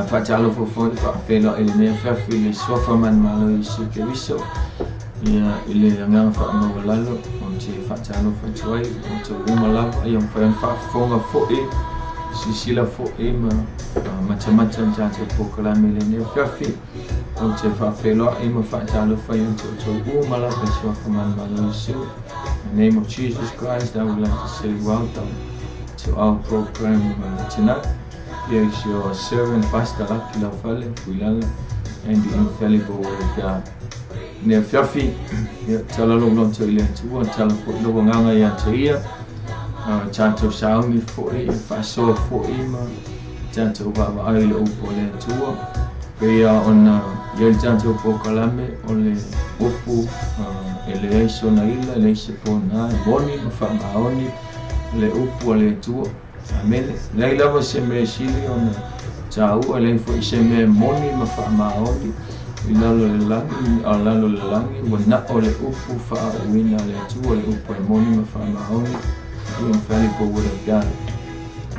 Faatalofa foi faafeiloai i lenei afiafi i le suafa manumalo o Iesu Keriso. Ia i le agaga faamaualalo ou te faatalofa atu ai outou uma lava, ia mafai ona faafofoga foi, silasila foi ma matamata i le tatou polokalame i lenei afiafi. Ou te faafeiloai ma faatalofa ia te outou uma lava i le suafa manumalo o Iesu. In the name of Jesus Christ, I would like to say welcome to our program tonight. Here is your servant, Pastor Laki Laufale, Fuilala, and the infallible word of God. Lenei afiafi, ia, tala lou loto i le Atua, tala foi lou agaga ia te ia, tatou sauni foi, e faasoa foi ma tatou vaavaai i le upu a le Atua. Pei ona i ai le tatou polokalame o le upu e leai sona ila, e leai se pona, e moni ma faamaoni le upu a le Atua. Amene. Leai lava se mea sili ona taua, leai foi se mea moni ma faamaoni i lalo o le lagi, a lalo o le lagi, ua nao le upu faaauina a le Atua, le upu e moni ma faamaoni, the infallible word of God.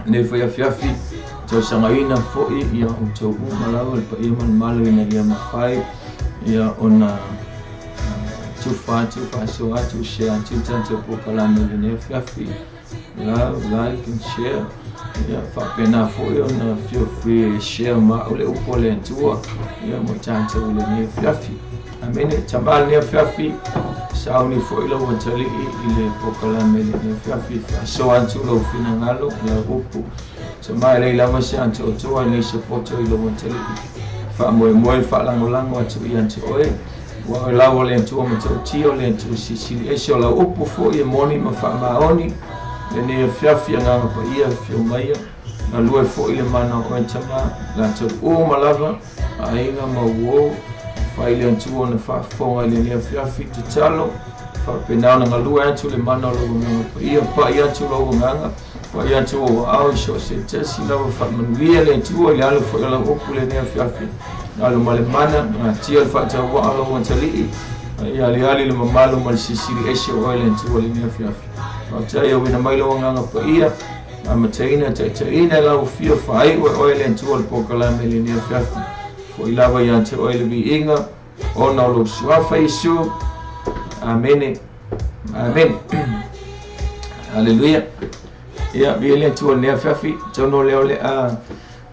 Lenei foi afiafi, tausagaina foi ia outou uma lava le paia ma le malo ina ia mafai ia ona tufa atu, faasoa atu, share atu tatou polokalame i lenei afiafi. Love, like and share. Ia faapena foi ona feel free e share ma au le upu a le Atua ia mo tatou i lenei afiafi. Amene. Tama lenei afiafi, sauni foi lau atalii i le polokalame i lenei afiafi, faasoa atu lou finagalo, lau upu. Tama e leai lava se atoatoa, e leai se poto i lou atalii. Faamoemoe le faalagolago atu ia te oe. Ua oe lava le Atua matautia o le Atua silisili ese o lau upu foi e moni ma faamaoni lenei afiafi agaga paia afio maia galue foi le mana o oe tama latou uma lava aiga ma uo fai le Atua ona faafofoga i lenei afiafi tatalo faapena ona galue atu le mana o lou agaga paia pai atu lou agaga pai atu ou aao i so o se tasi lava faamanuia le Atua i le alo foi o lau upu lenei afiafi alo ma le mana gatia le faatauaa o lou atalii ia aliali le mamalu ma le silisili ese o oe le Atua lenei afiafi. Faafetai auina mai lou agaga paia amataina taitaiina e lau afio faaiu e oe le Atua le polokalame lenei afiafi. Foi lava ia te oe le viiga ona o lou suafa Iesu. Amene. Amene. Haleluia. Ia, viia le Atua lenei afiafi. Tonu lea o le a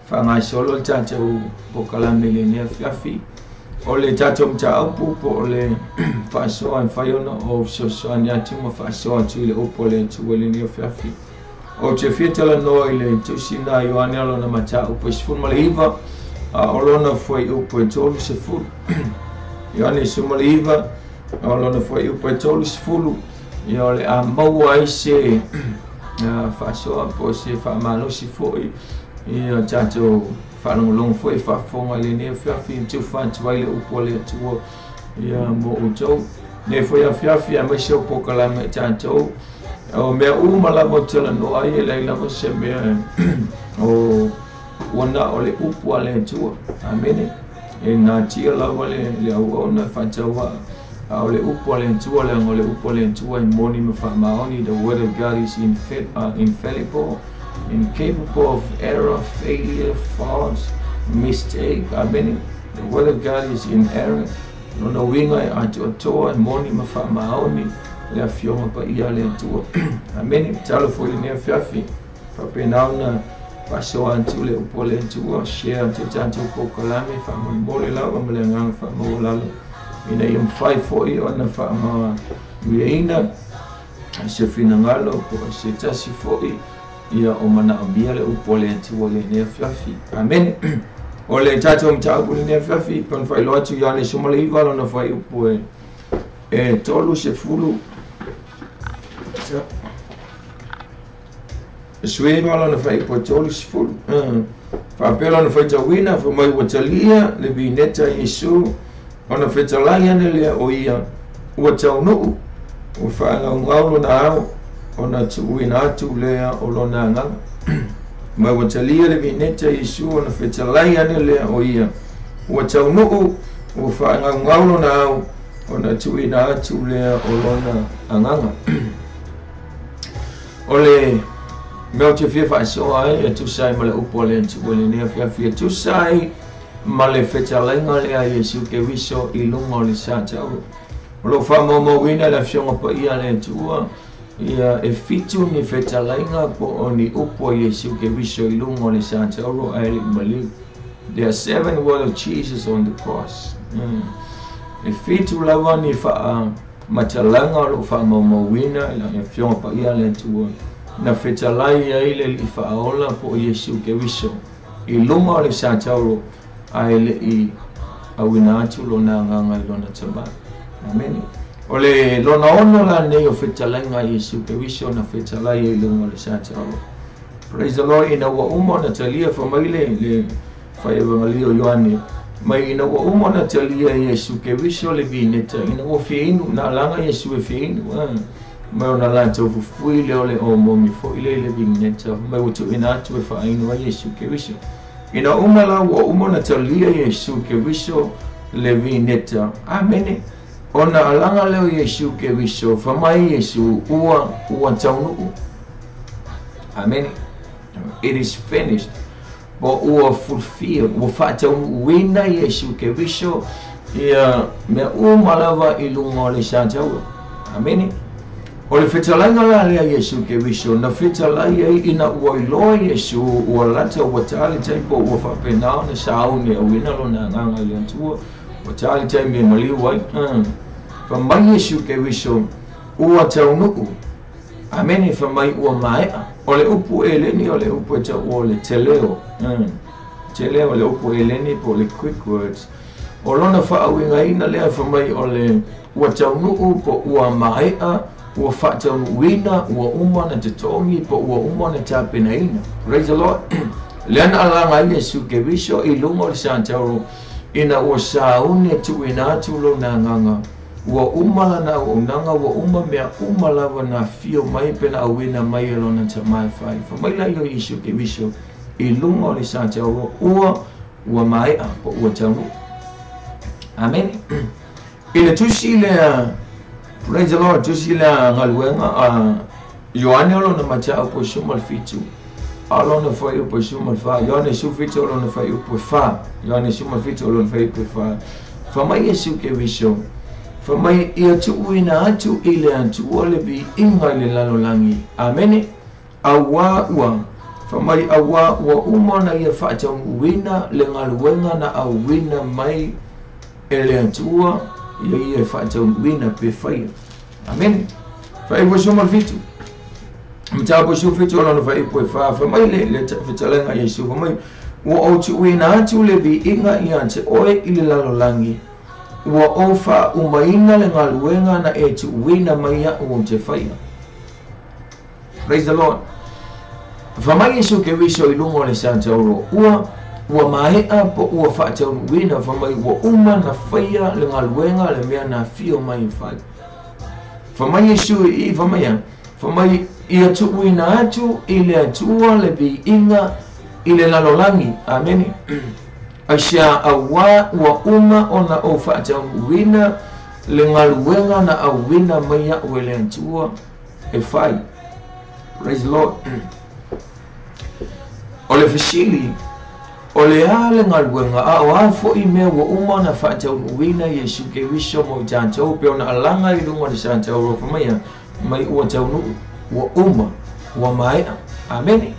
faagasolo le tatou polokalame i lenei afiafi. O le tatou mataupu po o le faasoa e mafai ona ou fesoasoani atu ma faasoa atu i le upu a le Atua i lenei afiafi. Ou te fia talanoa i le tusi na Ioane lona mataupu e 19, a o lona fuaiupu e 30. Ioane 19, a o lona fuaiupu e 30, ia o le a maua ai se faasoa po o se faamalosi foi ia tatou faalogologo foi faafofoga i lenei afiafi e tufa atu ai le upu a le Atua ia mo outou. Nei foi afiafi aemaise o polokalame i tatou. O mea uma lava o talanoa ai e leai lava se mea o ua na o le upu a le Atua. Amene. E natia lava le auauna e faatauaa. A o le upu a le Atua, leaga o le upu a le Atua e moni ma faamaoni. The word of God is infallible, incapable of error, failure, fault, mistake. Amene. The word of God is inerrant. Lona uiga e atoatoa, e moni ma faamaoni le afioga paia a le Atua. Amene. Talo foi lenei afiafi. Faapena ona Faasoa atu le upu a le Atua, share atu le tatou polokalame, faamolemole lava ma le agaga faamaualalo ina ia mafai foi ona faamanuiaina se finagalo po o se tasi foi ia o manaomia le upu a le Atua i lenei afiafi. Amene. O le tatou mataupu i lenei afiafi, pei ona faailoa atu Ioane 19 lona fuaiupu e 30. 19 lona fuaiupu e 30. Faapea lona faitauina, fai mai ua talia le vineta Iesu, ona fetalai ane lea o ia, ua taunuu, ua faagaugau lona ao, ona tuuina atu lea o lona agaga. Mai ua talia le vineta Iesu, ona fetalai ane lea o ia, ua taunuu, ua faagaugau lona ao, ona tuuina atu lea o lona agaga. O le mea ou te fia faasoa ai e tusa ai ma le upu a le Atua i lenei afiafi, e tusa ai ma le fetalaiga lea a Iesu Keriso i luga o le sa tauro. O lo o faamaumauina le Afioga Paia a le Atua, ia e 7 ni fetalaiga po o ni upu a Iesu Keriso i luga o le sa tauro ae le i maliu. There are 7 words of Jesus on the cross. E 7 lava ni faamatalaga o lo o faamaumauina i le Afioga Paia a le Atua na fetalai ai le Alii Faaola po o Iesu Keriso i luga o le sa tauro ae le i auina atu lona agaga i lona Tama. Amene. O le lona 6 la nei o fetalaiga a Iesu Keriso na fetalai ai i luga o le sa tauro. Praise the Lord. Ina ua uma ona talia, fai mai le fai evangelio Ioane, mai ina ua uma ona talia e Iesu Keriso le vineta, ina ua fia inu, na alaga Iesu e fia inu, mai ona latou fufui lea o le omomi foi lea i le vineta, mai ua tuuina atu e faainu ai Iesu Keriso. Ina uma la ua uma ona talia Iesu Keriso le vineta, amene, ona alaga lea o Iesu Keriso, fai mai Iesu, ua taunuu. Amene. It is finished. Po ua fulfilled, ua faataunuuina Iesu Keriso ia mea uma lava i luga o le sa tauro. Amene. O le fetalaiga la lea Iesu Keriso na fetalai ai ina ua iloa Iesu ua lata ua ta le taimi po ua faapena ona sauni auina lona agaga i le Atua, ua ta le taimi e maliu ai. Fai mai Iesu Keriso ua taunuu. Amene. Fai mai ua maea. O le upu eleni o le upu e tau o le teleo. Teleo le upu eleni po le Greek words. O lona faauigaina lea fai mai o le ua taunuu po ua maea, ua faataunuuina, ua uma na totogi po ua uma na tapenaina. Praise the Lord. Lea na alaga ai Iesu Keriso i luga o le sa tauro ina ua sauni e tuuina atu lona agaga. Ua uma lana auaunaga, ua uma mea uma lava na afio mai pe na auina mai e lona Tama e fai. Fai mai la ia o Iesu Keriso i luga o le sa tauro ua maea po ua taunuu. Amene. I le tusi lea, praise the Lord, tusi lea galuega a Ioane o lona mataupu e 17, a lona fuaiupu e 14, Ioane 17 o lona fuaiupu e 4, Ioane 17 o lona fuaiupu e 4. Fai mai Iesu Keriso, fai mai ia tuuina atu i le Atua le viiga i le lalolagi. Amene. Auā ua, fai mai auā ua uma ona ia faataunuuina le galuega na auina mai e le Atua ia ia e faataunuuina pe faia. Amene. Fuaiupu e 17. Mataupu e 17 o lona fuaiupu e 4, fai mai le fetalaiga a Iesu, fai mai ua ou tuuina atu le viiga ia te oe i le lalolagi, ua ou faaumaina le galuega na e tuuina mai au ou te faia. Praise the Lord. Fai mai Iesu Keriso i luga o le sa tauro, ua maea po ua faataunuuina, fai mai ua uma na faia le galuega le mea na afio mai e fai. Fai mai Iesu i fai mai a, fai mai ia tuuina atu i le Atua le viiga i le lalolagi. Amene. Aisea auā ua uma ona ou faataunuuina le galuega na auina mai au e le Atua e fai. Praise the Lord. O le fesili, o le a le galuega, a o a foi mea ua uma ona faataunuuina Iesu Keriso mo i tatou pe ona alaga i luga o le sa tauro, fai mai a, mai ua taunuu, ua uma, ua maea. Amene.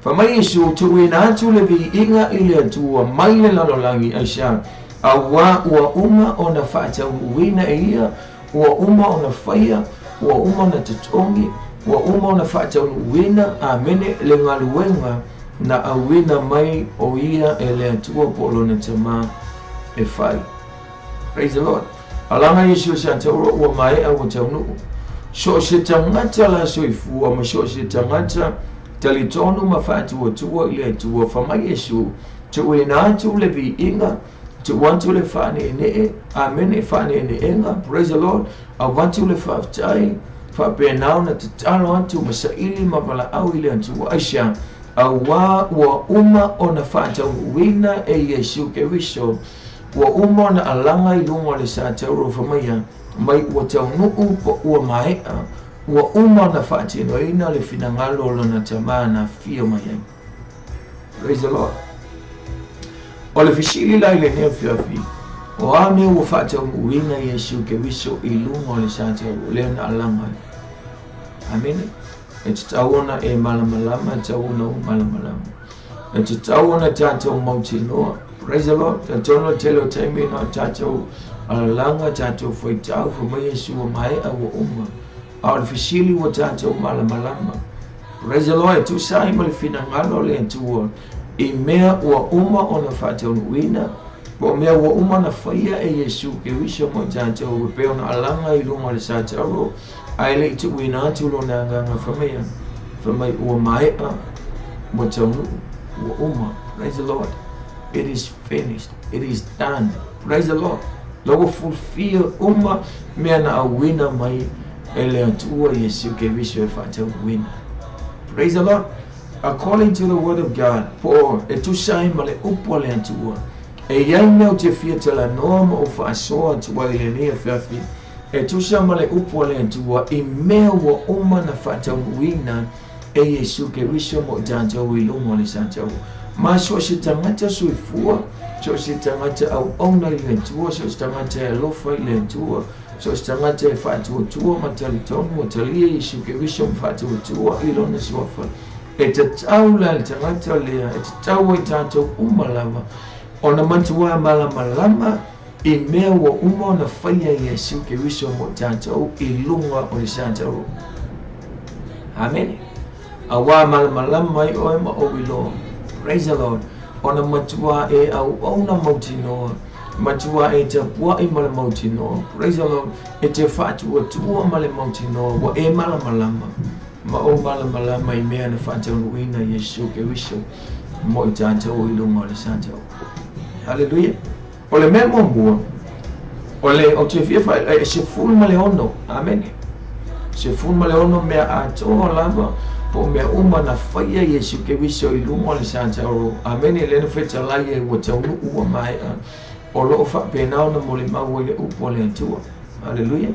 Fai mai Iesu, Tuuina atu le viiga i le Atua mai le lalolagi, aisea? Auā ua uma ona faataunuuina e Ia, ua uma ona faia, ua uma ona totogi, ua uma ona faataunuuina, amene, le galuega na auina mai o Ia e le Atua po o Lona Tama e fai. Praise the Lord. Alaga Iesu i Satauro ua maea ua taunuu. So o se tagata la soifua ma so o se tagata talitonu ma faatuatua i le Atua, fai mai Iesu, tuuina atu le viiga, tuu atu le faaneenee, amene, faaneeneega, praise the Lord, avatu le faafetai, faapena ona tatalo atu ma saili ma valaau i le Atua. Aisea? Auā ua uma ona faataunuuina e Iesu Keriso, ua uma ona alaga i luga o le satauro, fai mai ia, mai ua taunuu po ua maea, ua uma ona faatinoina le finagalo o lona Tama na afio mai ai. Praise the Lord. O le fesili la i lenei afiafi, o a mea ua faataunuuina Iesu Keriso i luga o le satauro lea na alaga ai? Amene. E tatau ona e malamalama, e tatau ona ou malamalama. E tatau ona tatou mautinoa. Praise the Lord. Talitonu le tele o taimi na o tatou alalaga, tatou faitau, fai mai Iesu ua maea, ua uma. A o le fesili ua tatou malamalama. Praise the Lord. E tusa ai ma le finagalo o le Atua i mea ua uma ona faataunuuina, po o mea ua uma ona faia e Iesu Keriso mo i tatou, e pei ona alaga i luga o le satauro, ae le i tuuina atu lona agaga fai mai, fai mai ua maea, ua taunuu, ua uma. Praise the Lord. It is finished. It is done. Praise the Lord. La ua fulfil uma mea na auina mai e le Atua Iesu Keriso e faataunuuina. Praise the Lord. According to the word of God, po o e tusa ai ma le upu a le Atua, e i ai mea ou te fia talanoa ma ou faasoa atu ai i lenei afiafi, e tusa ma le upu a le Atua i mea ua uma na faataunuuina e Iesu Keriso mo i tatou i luga o le sataua. Ma so o se tagata soifua, so o se tagata auauna i le Atua, so o se tagata e alofa i le Atua, so o se tagata e faatuatua ma talitonu ua talia Iesu Keriso ma faatuatua i lona suafa, e tatau la le tagata lea, e tatau ai tatou uma lava ona matuā malamalama i mea ua uma ona faia e Iesu Keriso mo tatou i luga o le sataua. Amene. Auā malamalama ai oe ma ou iloa. Praise the Lord. Ona matuā e auauna mautinoa, matuā e tapuaʻi ma le mautinoa. Praise the Lord. E te faatuatua ma le mautinoa ua e malamalama ma ou malamalama i mea na faataunuuina Iesu Keriso mo i tatou i luga o le sataua. Hallelujah. O le mea muamua, o le, ou te fia faailoa, e 16, amene, 16 mea atoa lava, po o mea uma na faia Iesu Keriso i luga o le satauro, amene, lea na fetalai ai ua taunuu ua maea, o lo o faapena ona molimau ai le upu a le Atua. Haleluia.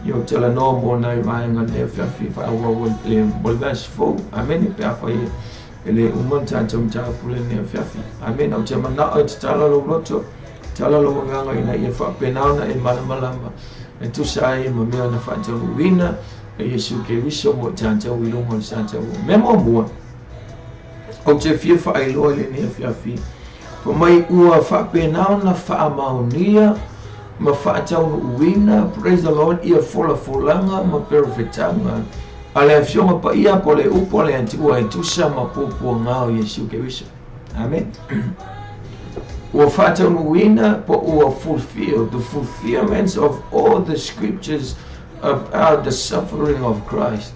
Ia ou talanoa mo nai vaega nei afiafi faaauau ai le mo le vesi fou, amene, pe afai e le uma le tatou mataupu lenei afiafi. Amene. Ou te manao e tatala lou loto, tatala lou agaga ina ia faapena ona e malamalama e tusa ai ma mea na faataunuuina e Iesu Keriso mo i tatou i luga o le sataua. Mea muamua, ou te fia faailoa i lenei afiafi, fai mai ua faapena ona faamaonia ma faataunuuina, praise the Lord, ia folafolaga ma perofetaga a le Afioga Paia po o le upu a le Atua e tusa ma puapuaga o Iesu Keriso. Amen. Ua faataunuuina po ua fulfill, the fulfillments of all the scriptures about the suffering of Christ.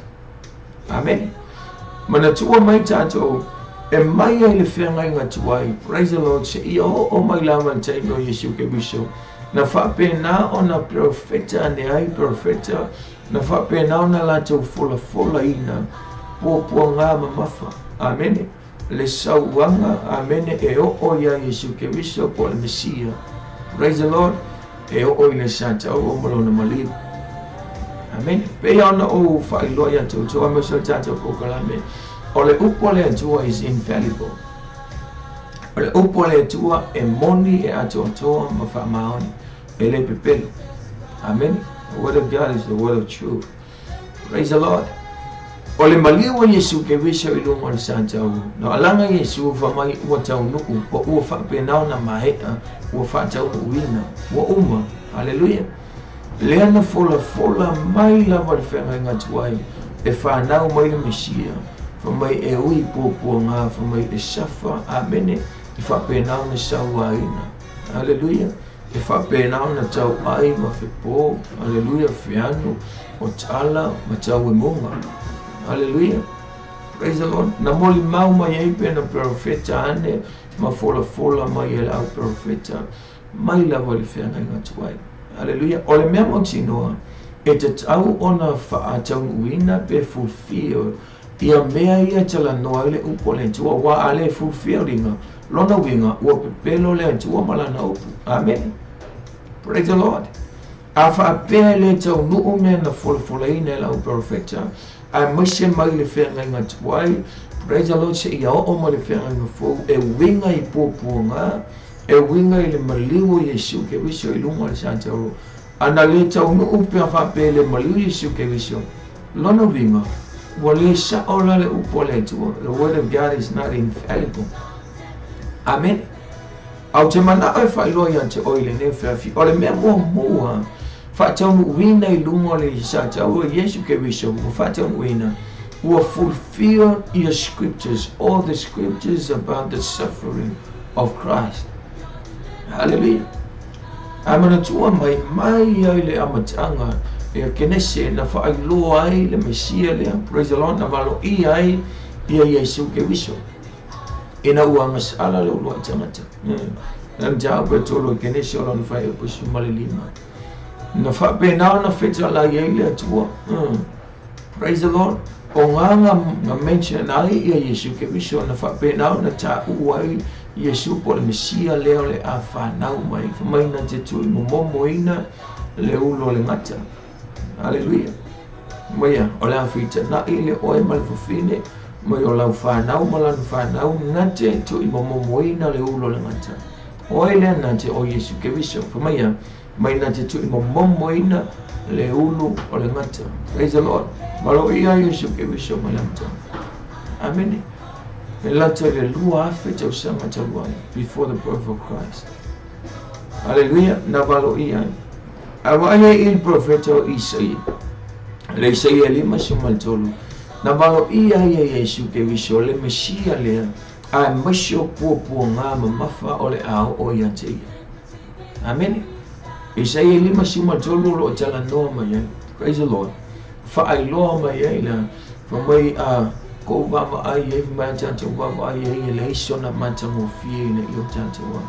Amen. Manatua mai tatou e mai ai le feagaiga tuai, praise the Lord, seia oo mai lava le taimi o Iesu Keriso. Na faapena ona perofeta ane ai perofeta, na faapena ona latou folafolaina puapuaga mamafa. Amene. Le sauaga, amene, e oo iā Iesu Keriso po o le Mesia. Praise the Lord. E oo i le sataua ma lona maliu. Amene. Pei ona ou faailoa iā outou aemaise o le tatou polokalame, o le upu a le Atua is infallible. O le upu a le Atua e moni, e atoatoa ma faamaoni, e le pepelo. Amene. The word of God is the word of truth. Praise the Lord. O le maliu o Iesu Keriso i luga o le sa taulu. Na alaga Iesu fai mai ua taunuu, po ua faapena ona maea, ua faataunuuina, ua uma. Haleluia. Lea na folafola mai lava le feagaiga tuai, e fanau mai le Mesia, fai mai e ui puapuaga, fai mai e safa, amene, e faapena ona sauaina. Haleluia. E faapena ona tauai ma fepo, haleluia, feanu, o tala ma tauemuga. Haleluia. Praise the Lord. Na molimau mai ai pe na perofeta ane ma folafola mai e le au perofeta mai lava le feagaiga tuai. Haleluia. O le mea mautinoa, e tatau ona faataunuuina pe fulfill ia mea ia talanoa ai le upu a le Atua, aua a le fulfill ina, lona uiga ua pepelo le Atua ma lana upu. Amen. Praise the Lord. A faapea e le taunuu mea na folafolaina e lau perofeta, aemaise mai le feagaiga tuai, praise the Lord, seia oo ma le feagaiga fou, e uiga i puapuaga, e uiga i le maliu o Iesu Keriso i luga o le sa taulu. Ana le taunuu pe faapea le maliu Iesu Keriso, lona uiga ua le sao la le upu a le Atua. The word of God is not infallible. Amen. Ae ou te manao e faailoa ia te oe i lenei afiafi. O le mea muamua faataunuuina i luga o le sa taulu o Iesu Keriso, ua faataunuuina, ua fulfill ia scriptures, all the scriptures about the suffering of Christ. Hallelujah. Ae manatua mai mai ai le amataga ia Kenese na faailoa ai le Mesia lea, praise the Lord, na valoia ai ia Iesu Keriso. Ina ua agasala le uluai tagata. Na mataupu e tolu i Kenese o lona fuaiupu 15. Na faapena ona fetalai ai le Atua. Praise the Lord. O gaga na mention ai ia Iesu Keriso, na faapena ona taua ai Iesu po le Mesia lea o le a fanau mai. Fai mai na te tuuimomomoina le ulu o le gata. Haleluia. Maia, o le a feitanaʻi le oe ma le fafine, mai o lau fanau ma lana fanau, na te tuuimomomoina le ulu o le gata. O ai lea na te? O Iesu Keriso. Fai mai ia, mai na te tuuimomomoina le ulu o le gata. Praise the Lord. Valoia Iesu Keriso mai le amataga. Amene. E lata i le 2000 tausaga talu ai, before the birth of Christ. Haleluia. Na valoia ai. Ae vaai ai i le profeta o Isaia. Le Isaia 53. Na valoia ai e Iesu Keriso le Mesia lea, aemaise o puapuaga mamafa o le a oo ia te ia. Amene. Isaia 53 o lo o talanoa mai ai. Praise the Lord. Faailoa mai ai la, fai mai a kou vaavaai ai, fai mai a tatou vaavaai ai, e leai sona matagofie ina ia o tatou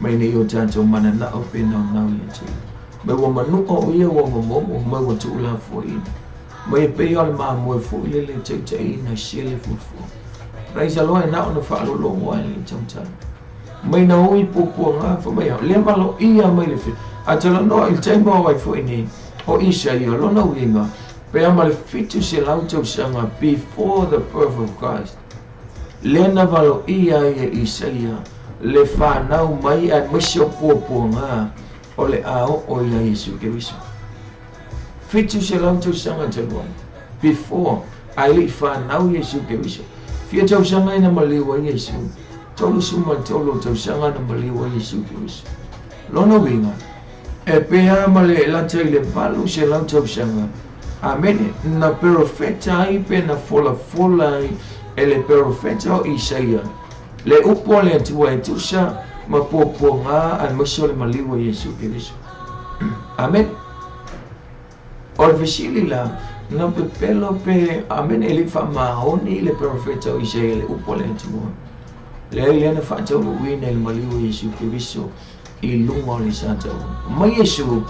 mai nei o tatou mananao pe naunau ia te ia. Mai ua manua o ia ua momomo, mai ua tuulafoaiina. Mai e pei o le mamoe foi lele taitaiina i sele fuafua. Praise the Lord, e na ona faalologo ai le tautala. Mai na ui puapuaga, fai mai lea valoia mai le fe. A talanoa i le taimi o ai foi nei, o Isaia, lona uiga, pe ama le 700 tausaga before the birth of Christ. Lea na valoia ai e Isaia le fanau mai aemaise o puapuaga o le a oo ia Iesu Keriso. 700 tausaga talu ai, before, ae le i fanau Iesu Keriso. Fia tausaga ina maliu ai Iesu? 33 tausaga na maliu ai Iesu Keriso. Lona uiga, e pea ma le lata i le 800 tausaga. Amene. Na perofeta ai pe na folafola ai e le perofeta o Isaia le upu a le Atua e tusa ma puapuaga aemaise o le maliu o Iesu Keriso. Amen. O le fesili la, na pepelo pe, amene, e le i faamaoni le perofeta o Isaia le upu a le Atua? Leai, lea na faataunuuina i le maliu o Iesu Keriso i luga o le sa taulu. Mai Iesu,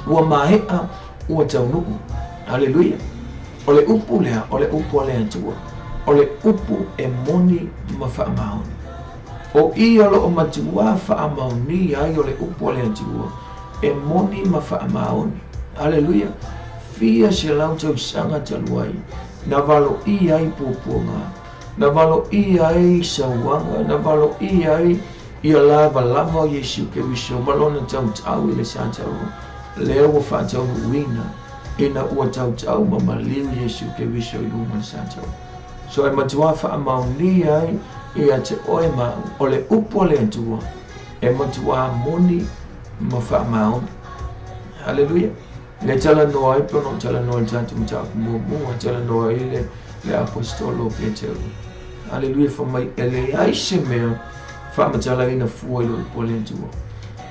ua maea, ua taunuu. Haleluia. O le upu lea, o le upu a le Atua. O le upu e moni ma faamaoni. O i o loo matuā faamaonia ai o le upu a le Atua e moni ma faamaoni. Haleluia. Fia selau tausaga talu ai, na valoia ai puapuaga, na valoia ai sauaga, na valoia ai ia lavalava o Iesu Keriso ma lona tautau i le sa taulu. Lea ua faataunuuina. Ina ua tautau ma maliu Iesu Keriso i luga o le satau. So e matuā faamaonia ai ia te oe ma au, o le upu a le Atua e matuā moni ma faamaoni. Haleluia! Le talanoa ai pe ona ou talanoa i le tatou mataupu muamua, talanoa ai le aposetolo o Peteru. Haleluia, fai mai e leai se mea faamatalaina fua i le upu a le Atua.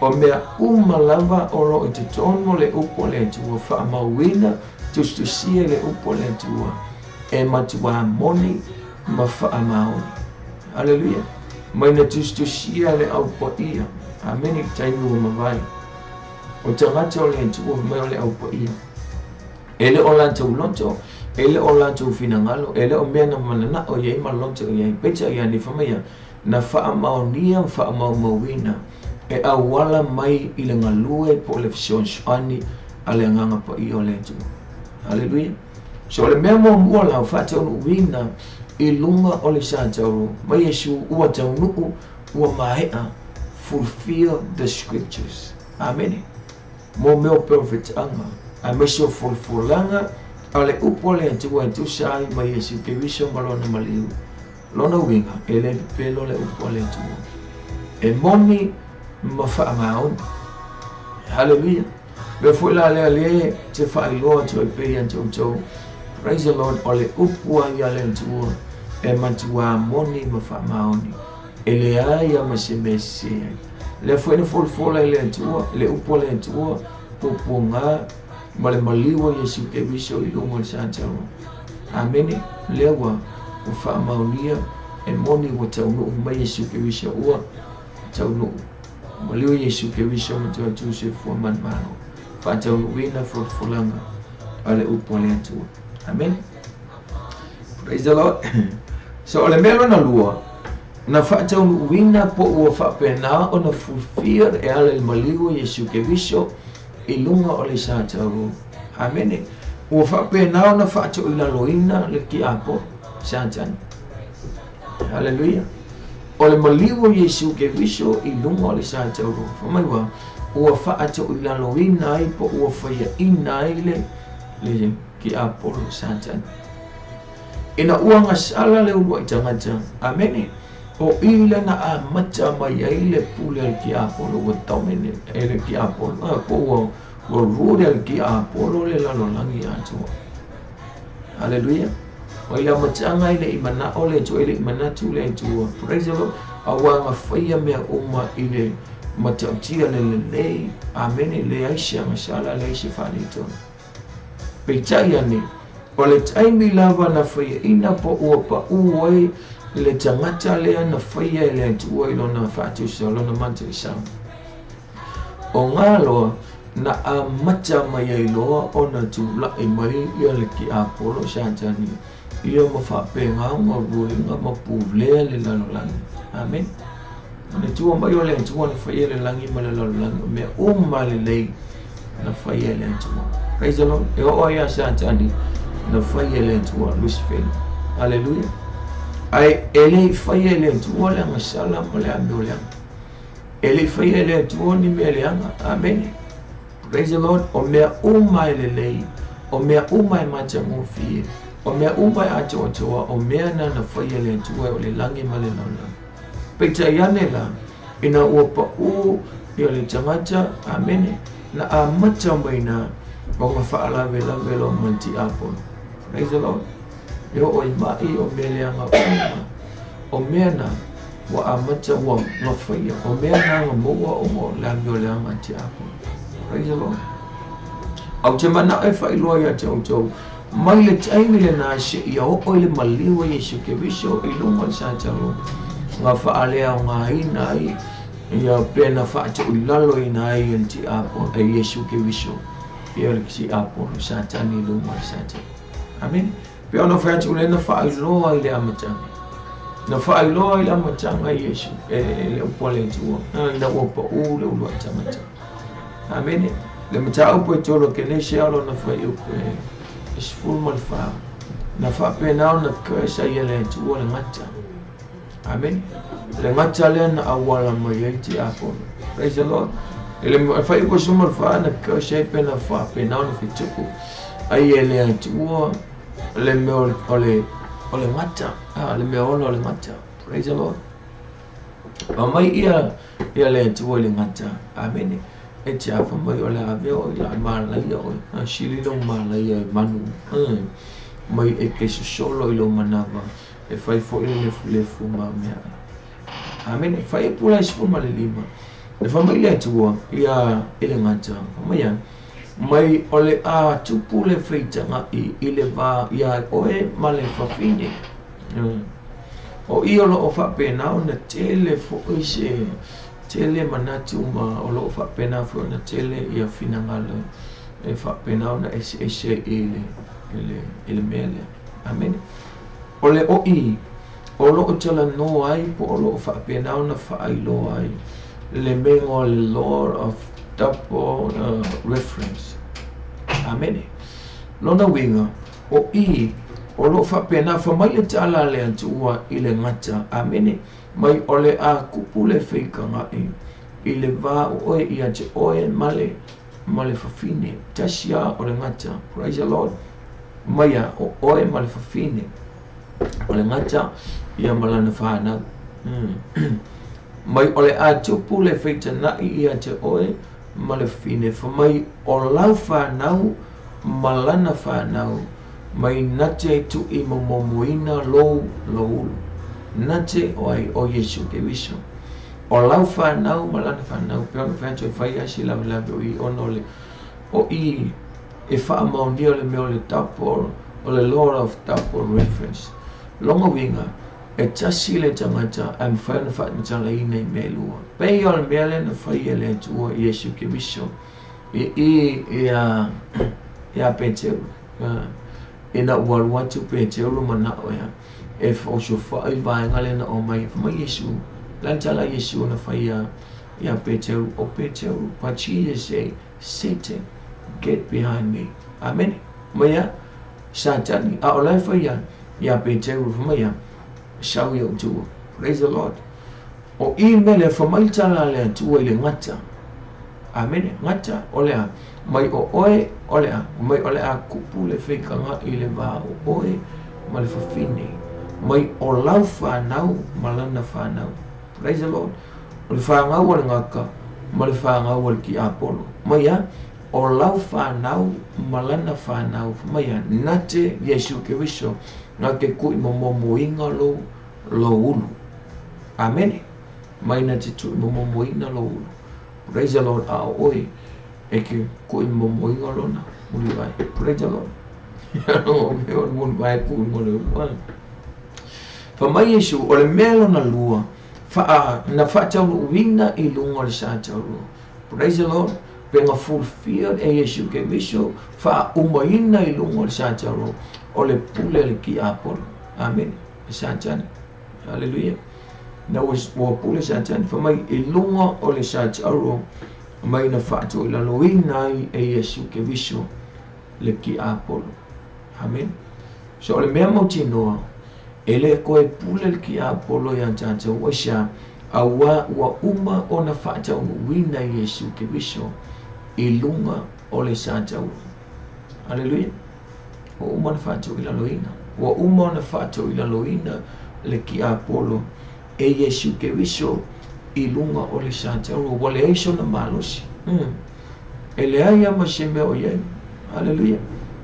O mea uma lava o lo o i totonu o le upu a le Atua, faamauina, tusitusia i le upu a le Atua, e matuā moni ma faamaoni. Haleluia! Mai na tusitusia le Au Paia. Amene i le taimi ua mavae. O tagata o le Atua mai o le Au Paia. E le o latou loto, e le o latou finagalo, e le o mea na mananao i ai ma loto i ai. Peitai ane, fai mai ia, na faamaonia ma faamaumauina e auala mai i le galue po o le fesoasoani a le Agaga Paia o le Atua. Haleluia! So o le mea muamua la, faataunuuina i luga o le satauro mai Iesu ua taunuu ua maea, fulfill the scriptures. Amene. Mo mea o perofetaga, aemaise o folafolaga a le upu a le Atua e tusa ai ma Iesu Keriso ma lona maliu. Lona uiga, e le pepelo le upu a le Atua. E moni ma faamaoni. Haleluia. Mea foi la lea lea te faailoa atu ai pea ia te outou. Praise the Lord, o le upu a ia le Atua e matuā moni ma faamaoni. E leai lava ma se mea e sese ai. Lea foi na folafola e le Atua, le upu a le Atua, puapuaga ma le maliu o Iesu Keriso i luga o le satalo. Amene. Lea ua ua faamaonia e moni ua taunuu mai Iesu Keriso ua taunuu. Maliu Iesu Keriso ma toe atu soifua manumalo. Faataunuuina folafolaga a le upu a le Atua. Amene. Praise the Lord. So o le mea lona lua, na faataunuuina po ua faapena ona fulfill e ala i le maliu o Iesu Keriso i luga o le satalo. Amene. Ua faapena ona faatoilaloina le tiapo Satani. Haleluia. O le maliu o Iesu Keriso i luga o le satalo. Fai mai ua ua faatoilaloina ai po ua faiaina ai le tiapolo Satani. Ina ua gasala le uluai tagata. Amene. O i lea na amata mai ai le pule a le tiapolo ua domine e le tiapolo. Ah, po ua ua rule a le tiapolo le lalolagi atoa. Haleluia. O i le amataga e le i manao le Atua, e le i manatu le Atua. Praise the Lord. Aua na faia mea uma i le matautia le lelei. Amene. Leai se agasala, leai se faaletonu. Peitai ane, o le taimi lava na faiaina po ua paʻū ai le tagata lea na faia e le Atua i lona faatusa, lona mataisau. O ngā loa na amata mai ai loa ona tulaʻi mai ia le tiapolo Satani ia ma faapena ona ruaina ma pulea le lalolagi. Amene. O le Atua mai o le Atua na faia le lagi ma le lalolagi, o mea uma lelei na faia e le Atua. Praise the Lord. E oo ai ia Satani na faia e le Atua, Lucifer. Haleluia. Ae e le i faia e le Atua le agasala ma le amioleaga. E le i faia e le Atua ni mea leaga. Amene. Praise the Lord. O mea uma e lelei, o mea uma e matagofie, o mea uma e atoatoa, o mea na na faia e le Atua o le lagi ma le lalolagi. Peitai ane la, ina ua paʻū ia le tagata, amene, na amata mai na ona faalavelave loa ma le tiapolo. Praise the Lord. E oo i maʻi o mea leaga uma, o mea na ua amata ua gafaia, o mea na na maua ona o le amioleaga a tiapolo. Praise the Lord. Ae ou te manao e faailoa ia te outou, mai le taimi lena seia oo i le maliu o Iesu Keriso i luga o le satalo, na faaleaogaina ai ia pe na faatoilaloina ai e le tiapolo e Iesu Keriso ia le tiapolo Satani i luga o le satalo. Amene. Pei ona fai atu lea na faailoa i le amataga. Na faailoa i le amataga e Iesu e le upu a le Atua, ina ua paʻū le uluai tagata. Amene. Le mataupu e tolo Kenese a lona fuaiupu e 14. Na faapena ona curse ai e le Atua le gata. Amene. Le gata lea na auala mai ai tiapolo. Praise the Lord. E le fuaiupu 14 na curse ai pe na faapena ona fetupu. ai e le Atua le mea o le gata, le mea ola o le gata. Praise the Lord. Mai ia le Atua i le gata. Amene. E te afa mai o le ave o i la malaia o sili lo malaia e manu. Mai e ke sosolo i lo manava e fai foi le lefu ma mea. Amene. Fai e pula i sifuma le lima. Le fa mai le Atua ia i le gata. Fa mai ia mai o le a tupu le feitaga i le va ia oe ma le fafine. O i o loo faapena ona tele foʻi se tele manatu ma o loo faapena foi ona tele ia finagalo e faapena ona eseese i le mea lea. Amene. O le oi o loo talanoa ai po o loo faapena ona faailoa ai le mea o le law of double reference. Amene. Lona uiga o i o loo faapena fa mai le tala le Atua i le gata. Amene. Mai o le a kupu le feikaga i le va o oe ia te oe ma le fafine. Tasi a o le gata. Praise the Lord. Mai a o oe ma le fafine. O le gata ia ma lana whanau. Mai o le a tupu le feitanai ia te oe ma le fafine. Fa mai o lau whanau ma lana whanau. Mai nate tu i momomoina lou ulu. Nate o ai o Iesu Keriso. O lau whanau ma lana whanau. Pe ona whanau e whai asi lawe lawe o i ono le o i e whaamaunia le mea o le double o le law of double reference. Longa winga e tasi le tangata a mwhai ona whaatmatalaina i mea lua. Pei o le mea le na whai e le Atua Iesu Keriso i ia Peteru. Ina ua alu atu Peteru manao ia e fausofa'i i vaega lena o mai fa mai Iesu la tala Iesu na fai ia Peteru o Peteru. But Jesus say, Satan, get behind me. Amen. Mai Satani a o lai fai ia Peteru fa mai sau ia utua. Praise the Lord. O i mele fa mai tala le Atua i le gata. Amene. Gata o lea mai o oe o lea mai o lea kupu le feikaga i le va o oe ma le fafine. Mai o lau whanau ma lana whanau. Praise the Lord. O le whangau o le ngaka ma le whangau o le ki Apollo. Mai a o lau whanau ma lana whanau. Mai a nate Iesu Keriso nga ke kui momomoinga lo ulu. Amene. Mai nate tui momomoinga lo ulu. Praise the Lord. A o oe e ke kui momoinga lona muliwai. Praise the Lord. O mea o le muliwai kui mo le ua. Fa mai Iesu o le mea lona lua na whaataunuuina i lunga o le sātaurua. Praise the Lord. Penga fulfilled e Iesu Keriso whaaumaina i lunga o le sātaurua o le pule le ki Apollo. Amen. Sātani. Hallelujah. Na ua pule Sātani. Fa mai i lunga o le sātaurua mai na whaatuilaloina ai e Iesu Keriso le ki Apollo. Amen. So o le mea mautinoa e le koe pule le ki Apollo ia tātou oisa aua ua uma ona whaataunuuina Iesu Keriso i lunga o le sātaurua. Hallelujah. Ua uma ona whaatuilaloina. Ua uma ona whaatuilaloina le ki Apollo e Iesu Keriso i lunga o le sātaurua. Ua leai sona malosi. E leai ama se mea o iai. Hallelujah.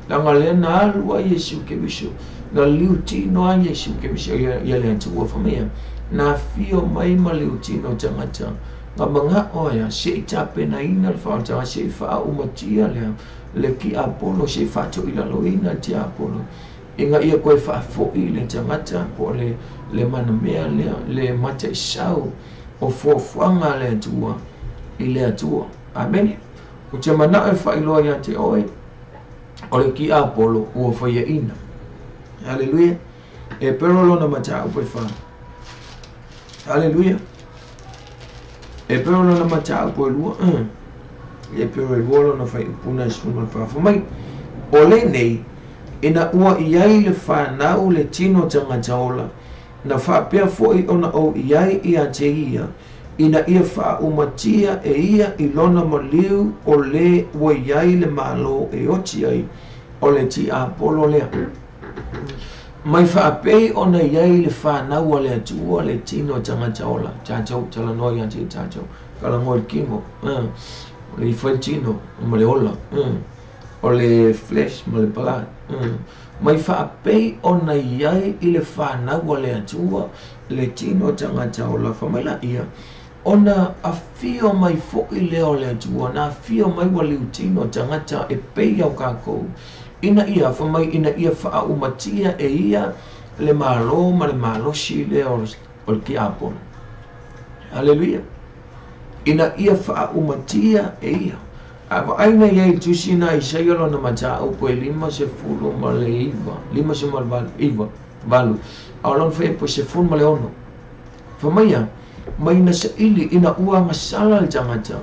Langa lea na alu a Iesu Keriso na liutino a Iesu Keriso ia le Atua fa mai na fio mai ma liutino tangata nga mangao ia se i tapenaina le whaataga se i whaaumatia lea le ki Apollo se i whaatuilaloina te Apollo inga ia koe whaafoi le tangata po le manamea lea le mataisau o fuafuaga le Atua i le Atua. Amene. O te manao e whailoa ia te oe o le ki Apollo ua whaiaina. Hallelujah. E pero lona mataupu e wha. Hallelujah. E pero lona mataupu e lua. E pero e lua lona whai upuna e suma wha mai. O le nei, ina ua iai le whanau le tino tangata ola, na whaapea foi ona o iai ia te ia, ina ia whaaumatia e ia i lona maliu o le ua iai le malo e oti ai, O le tiapolo lea. Mai faapei ona i ai le fanau a le Atua le tino tagata ola. Tatou talanoa ia te tatou. Talanoa i le kino. O le ifo ai le tino ma le ola. O le flesh ma le blood. Mai faapei ona i ai i le fanau a le Atua le tino tagata ola. Fai mai laia, ona afio mai foi lea o le Atua, na afio mai ua liutino tagata e pei o kākou, ina ia, fai mai, ina ia faaumatia e ia le malo ma le malosi lea o le tiapolo. Haleluia. Ina ia faaumatia e ia. A vaai nei ai i le tusi na Isaia lona mataupu e 59, 58, 8, a o lona fuaiupu e 16. Fai mai ia, mai na saili ina ua agasala le tagata,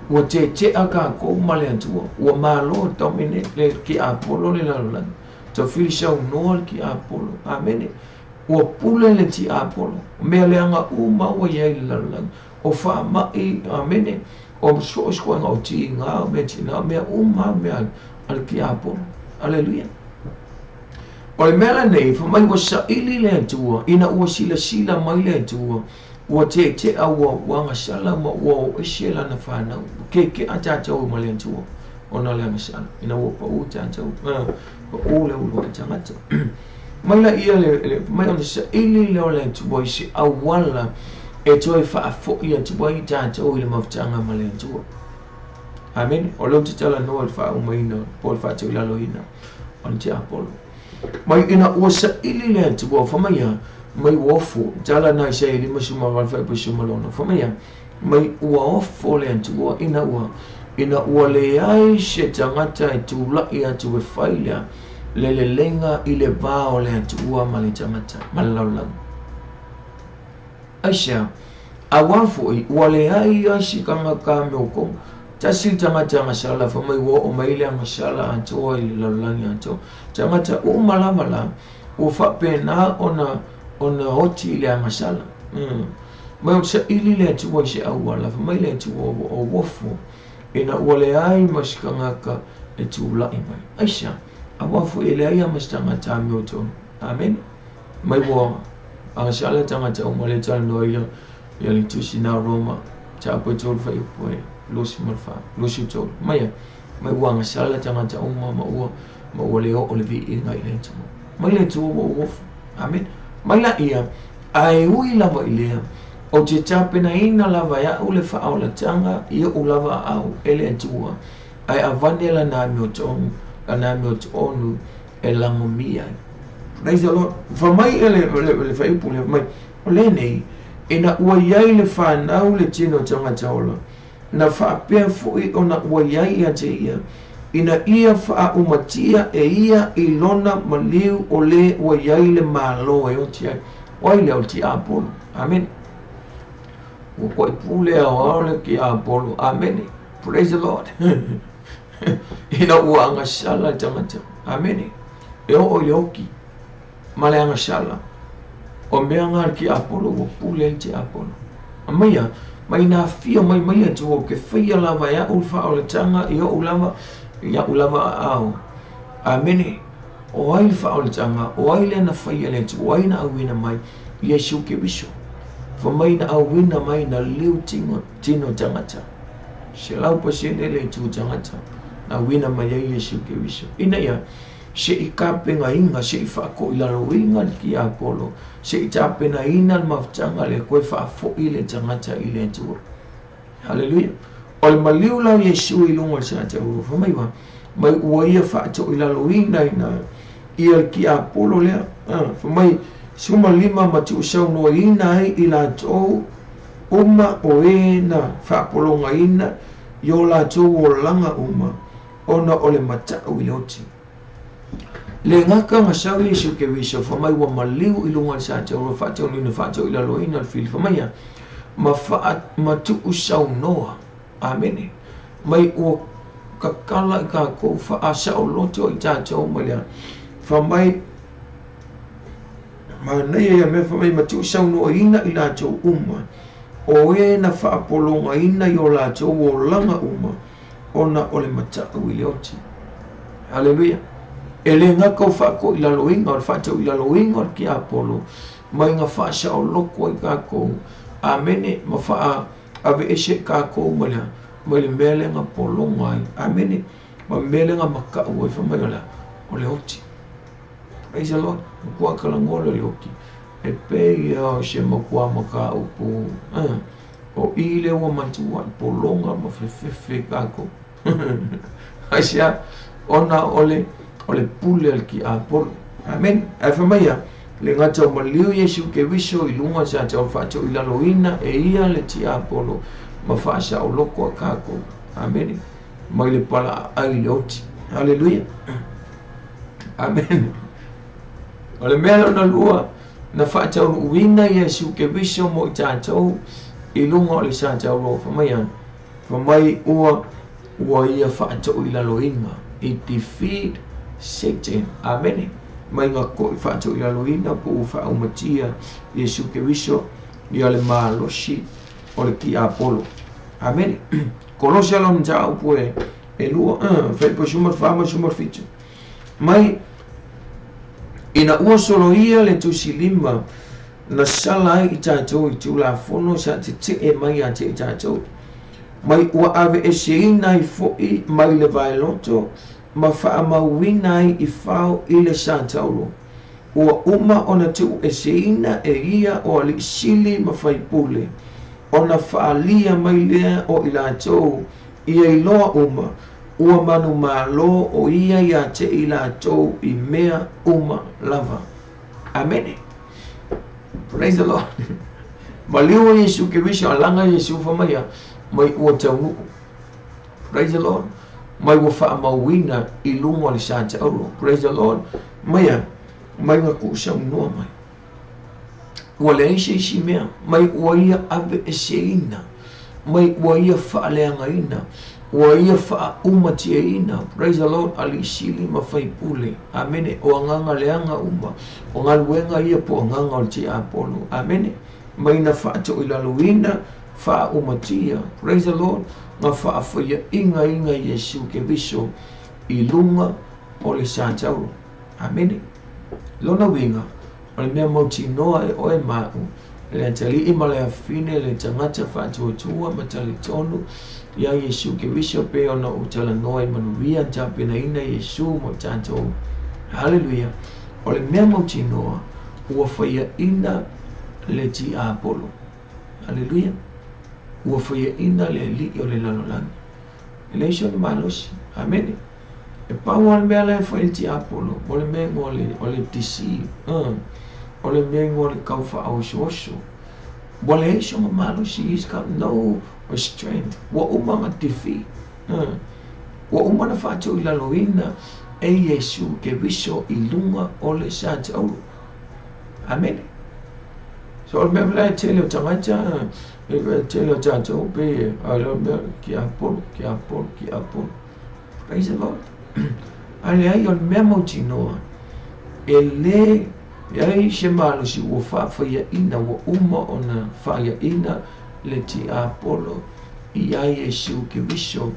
ua tetea kākou ma le Atua, ua malo dominate le tiapolo le lalolagi, taufili saunoa le tiapolo. Amene. Ua pule le tiapolo, mea leaga uma ua i ai i le lalolagi, o faamai, amene, o soosoosoega o tiga, o mea tina, o mea uma, mea a le tiapolo. Aleluia. O le mea lenei, fai mai ua saili le Atua, ina ua silasila mai le Atua, ua tetea, ua agasala ma ua o ese lana fanau. Kekea tatou ma le Atua, ona le agasala, ina ua pau tatou, pau le uluai tagata. Mai la ia le mai ona saili lea o le Atua i se auala e toe faafoi atu ai tatou i le mafutaga ma le Atua. Amene. O lea ou te talanoa i le faaumaina po o le faatauilaloina o le tiapolo. Mai ina ua saili le Atua, fai mai ia, mai ua ofo, tala na Isaia 58 fuaiupu 16, fai mai ia, mai ua ofo le Atua ina ua leai se tagata e tulai atu e fai lea le lelega i le va o le Atua ma le tagata, ma le lalolagi. Aisea, auā foi, ua leai ai se tagata me outou. Tasi le tagata agasala, fai mai ua oo mai le agasala atoa i le lalolagi atoa. Tagata uma lava la, ua faapena ona ona oti i le agasala. Mai o saili le Atua i se auala, fai mai le Atua ua ouofo, ina ua leai ma se tagata e tulai mai. Aisea, auā foi e leai lava ma se tagata amiotonu. Amene. Mai ua agasala tagata uma le talanoa ia ia le tusi na Roma, taapu e tolu fuaiupu e 24, 23. Mai ia, mai ua agasala tagata uma ma ua le oo le viiga i le Atua. Mai le Atua ua ouofo. Amene. Mai laia, ae ui lava i lea, ou te tapenaina lava e a'u le faaolataga i oʻu lava aao e le Atua, ae avane lana amiotonu, lana amiotonu e lagomia ai. Praise the Lord. Fai mai e le fuaiupu lea, mai, o lenei, ina ua i ai le fanau le tino tagata ola, na faapea foi ona ua i ai ia te ia, ina ia faaumatia e ia i lona maliu o le ua i ai le malo e oti ai. O ai lea? O le tiapolo. Amene. Ua koʻi pule aoao le tiapolo. Amene. Praise the Lord. Ina ua agasala le tagata. Amene. E oo i le oki ma le agasala. O mea ngā le tiapolo, ua pule le tiapolo. Amaia, mai na afio mai mai le Atua, ke faia lava e a'u le faaolataga i oʻu lava, i a'u lava aao. Amene. O ai le faaolataga? O ai lea na faia le Atua? O ai na auina mai? Iesu Keriso. Fai mai na auina mai na liu tino, tino tagata. 100% le itu tagata. Na auina mai ai Iesu Keriso. Ina ia, seʻi tapenaina, seʻi faakoʻilaloina le tiapolo, seʻi tapenaina le mafutaga le koe faafoʻi le tagata i le Atua. Haleluia. O le maliu la o Iesu i luga o le sataua, fai mai ua, mai ua ia faatoʻilaloina ina ia le tiapolo lea. Fai mai, 15 ma tuusaunoaina ai i latou uma o e na faapologaina i o latou olaga uma, ona o le mataʻu i le oti. Le gata na sau Iesu Keriso, fai mai ua maliu i luga o le sataua, faataunuina, faatoʻilaloina le fili, fai mai ia, ma faa ma tuusaunoa. Amene. Mai ua kakala i kākou faasaoloto i tatou mai lea. Fai mai, manaia ia mea, fai mai ma tuusaunoaina i latou uma o e na faapologaina i o latou olaga uma, ona o le mataʻu i le oti. Haleluia. E le gata o faatoilaloina, o le faatoilaloina o le tiapolo, mai na faasaoloko ai tatou. Amene. Ma faaveese i tatou mai le mea lea na pologa ai. Amene. Ma mea lea na matau ai, fai mai o le a? O le oti. Praise the Lord. Matua talanoa lea o le oti. E pei ia o se matua mataupu o i lea ua matuai pologa ma fefefe i tatou. Aisea? Ona o le pule a le tiapolo. Amene. Ae fai mai ia, le gata o maliu Iesu Keriso i luga sa tau faatoilaloina e ia le tiapolo ma faasaoloko a tatou. Amene. Mai le palaaai i le oti. Haleluia. Amene. O le mea lona lua, na faataunuuina Iesu Keriso mo i tatou i luga o le sa taulo. Fai mai ia, fai mai ua ia faatoilaloina. It defeat Satan. Amene. Mai nga koi faatoilaloina po ua faaumatia Iesu Keriso ia le malosi o le tiapolo. Amene. Kolosia lona mataupu e lua, fai po 14 ma 17. Mai ina ua soloia le tusilima na sala ai i tatou i tulafono sa tetee mai ia te i tatou. Mai ua aveeseina ai fo'i mai le vaeloto ma faamauina ai i fao i le sa taulo. Ua uma ona tuueseina e ia o alii sili ma faipule, ona faalia mai lea o i latou ia iloa uma, ua manumalo o ia ia te i latou i mea uma lava. Amene. Praise the Lord. Maliu Iesu Keriso alaga Iesu fai mai ia, mai ua taunuu. Praise the Lord. Mai ua faamauina i luga o le sa taulo. Praise the Lord. Mai ia, mai nga kuusaunoa mai. Ua leai se isi mea, mai ua ia aveeseina, mai ua ia faaleagaina, ua ia faaumatiaina. Praise the Lord. Alii sili ma faipule. Amene. O agaga leaga uma, o galuega ia po o agaga o le tiapolo. Amene. Mai na faatoilaloina, faaumatia. Praise the Lord. Na faafaiaingaina Iesu Keriso i luga o le sa taulo. Amene. Lona uiga, o le mea mautinoa e oe ma'u, le atalii ma le afafine, le tagata faatuatua ma talitonu ia Iesu Keriso pe ona ou talanoa i manuia tapenaina Iesu mo tatou. Haleluia. O le mea mautinoa, ua faiaina le tiapolo. Haleluia. Ua faiaina le alii o le lalolagi. E leai sona malosi. Amene. E pau lava le mea la e fai i le tiapolo, o le mea igoa o le deceive, o le mea igoa o le tau faaoso'oso. Ua leai sona malosi. He's got no strength. Ua uma ona defeat. Ua uma ona faatoilaloina e Iesu Keriso i luga o le sa taulo. Amene. So o le mea la e tele o tagata, e tele o tatou pe a le mea tiapolo, tiapolo, tiapolo. Praise the Lord. Ae leai, o le mea mautinoa, e le leai se malosi ua faafaiaina, ua uma ona faaiaina le tiapolo ia Iesu Keriso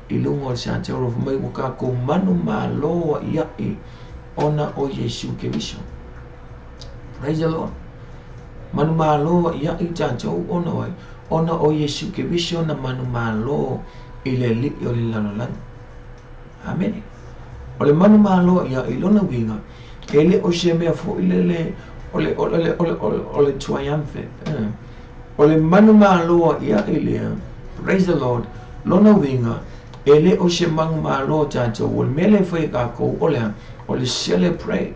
i luga o le sa taulo. Fai mai ua tatou manumalo aia'i ona o Iesu Keriso. Praise the Lord. Manumalo aia'i tatou ona o ai? Ona o Iesu Keriso na manumalo i le alii o le lalolagi. Amene. O le manumalo aia'i lona uiga, e le o se mea fo'i lele o le triumphant. O le manumalo aia'i lea, praise the Lord, lona uiga, e le o se manumalo tatou. O le mea lea e fai e tatou, o le a? O le celebrate.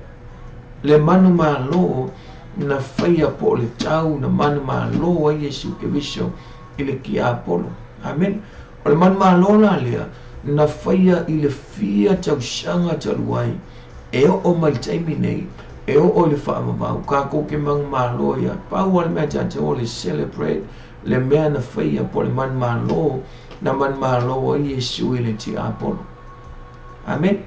Le manumalo na faia po o le tau na manumalo ai Iesu Keriso i le tiapolo. Amene. O le manumalo la lea, na faia i le fia tausaga talu ai, e oo mai le taimi nei, e oo i le faavavau, tatou ke manumalo ia. Pau lava le mea tatou o le celebrate le mea na faia po o le manumalo na manumalo ai Iesu i le tiapolo. Amene.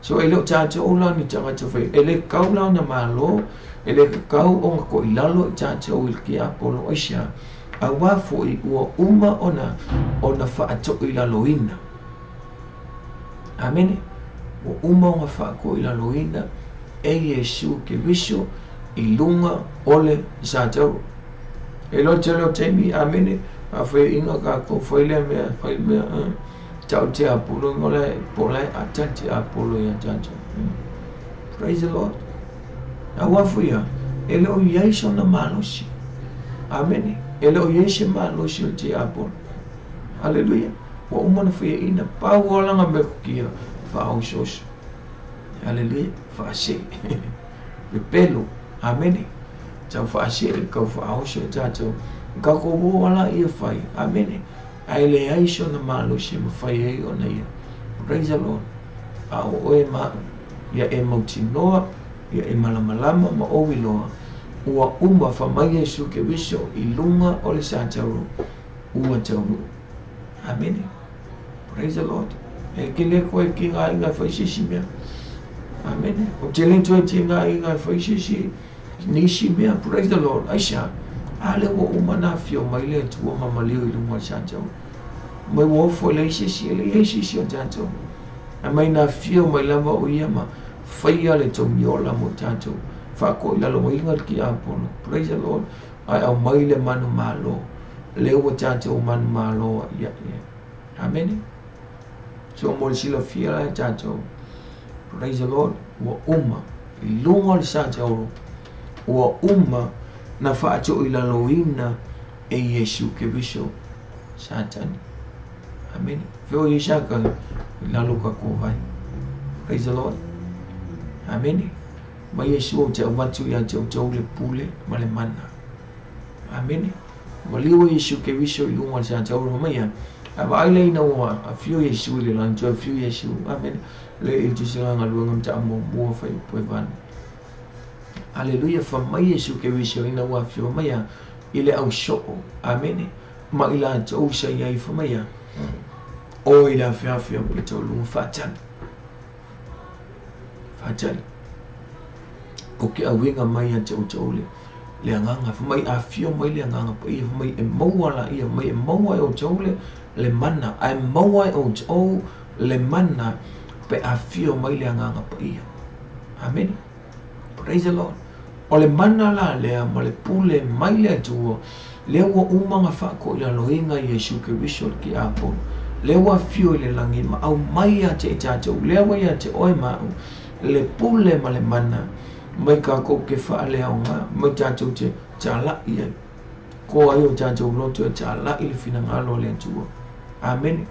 So e le o tatou la ni tagata fai, e le tatau la ona malo, e le tatau ona toilalo i tatou i le tiapolo. Aisea? Auā fo'i ua uma ona faatoilaloina. Amene. Ua uma ona faatoilaloina e Iesu Keriso i luga o le satauro. E loa tele o taimi, amene, a faiaina tatou, fai lea mea, fai mea, tau te apolo, no le po le ata te apolo ia tatou. Praise the Lord. Aua foi e le o iai sona malosi. Amene. E le o iai se malosi o te apolo. Hallelujah. Ua uma na faiaina, pau o langa me kukia, whaososo. Hallelujah. Whaase. Pepelo. Amene. Tau whaase, kau whaoso e tātou. Ka ko wo ala ia whai. Amene. Ai le ai sona malosi ma whai ai ona ia. Praise the Lord. A o oe ma ia e mautinoa, ia e malamalama ma o wiloa. Ua uma whamai Iesu Keriso i lunga o le satauro. Ua taunu. Amene. Praise the Lord. E ke le koe ki ngā inga whai sisi mea. Amene. O te le toe te ngā inga whai sisi nisi mea. Praise the Lord. Aisha. Ale ua uma nā fio mai le atua mamalio i lunga o le satauro. Mai ua ofo le sisi, le i sisi o tātou. A mai nā fio mai lava o ia ma whaia le tongiola mo tātou. Whako i lalo inga ki apolo. Praise the Lord. Ai au mai le manu malo. Le ua tātou manu malo ia ia. Amene. So mo le silafia la e tātou. Praise the Lord. Ua uma i lunga o le satauro. Ua uma na whaatio i laloina e Iesu Keriso Satani. Amene. Feo Iesu ka lalo ka kovai. Praise the Lord. Amene. Mai Iesu o te avatu ia te o le pule ma le mana. Amene. Maliwa Iesu Keriso i lunga o le satauro mai ia. A vaai ina ua afio Iesu i le lani, toe afio Iesu. Amene. Le i tusinga ngaluenga mta amo mua whai upo e vana. Hallelujah. Fa mai Iesu Keriso ina ua afio mai ia i le au soo. Amene. Ma i la tau sa ia i fa mai ia. O i la afia o pito lunga whaatali. Whaatali. O ke awinga mai a te o te ole. Le anganga. Fa mai afio mai le anganga pa ia. Fa mai e maua la ia. Mai e maua e o te ole le mana. A e maua e o te o le mana pe afio mai le anganga pa ia. Amen. Praise the Lord. O le mana la lea ma le pule mai le atua. Le ua umanga whako i la loinga Iesu Keriso ki apolo. Le ua fio i le langi ma au mai a te tātou. Le ua ia te oe mau. Le pule ma le mana. Mai kākou ke whaalea o ngā. Mai tātou te tālai ai. Ko ai o tātou loto e tālai le whinangalo le atua. Amen.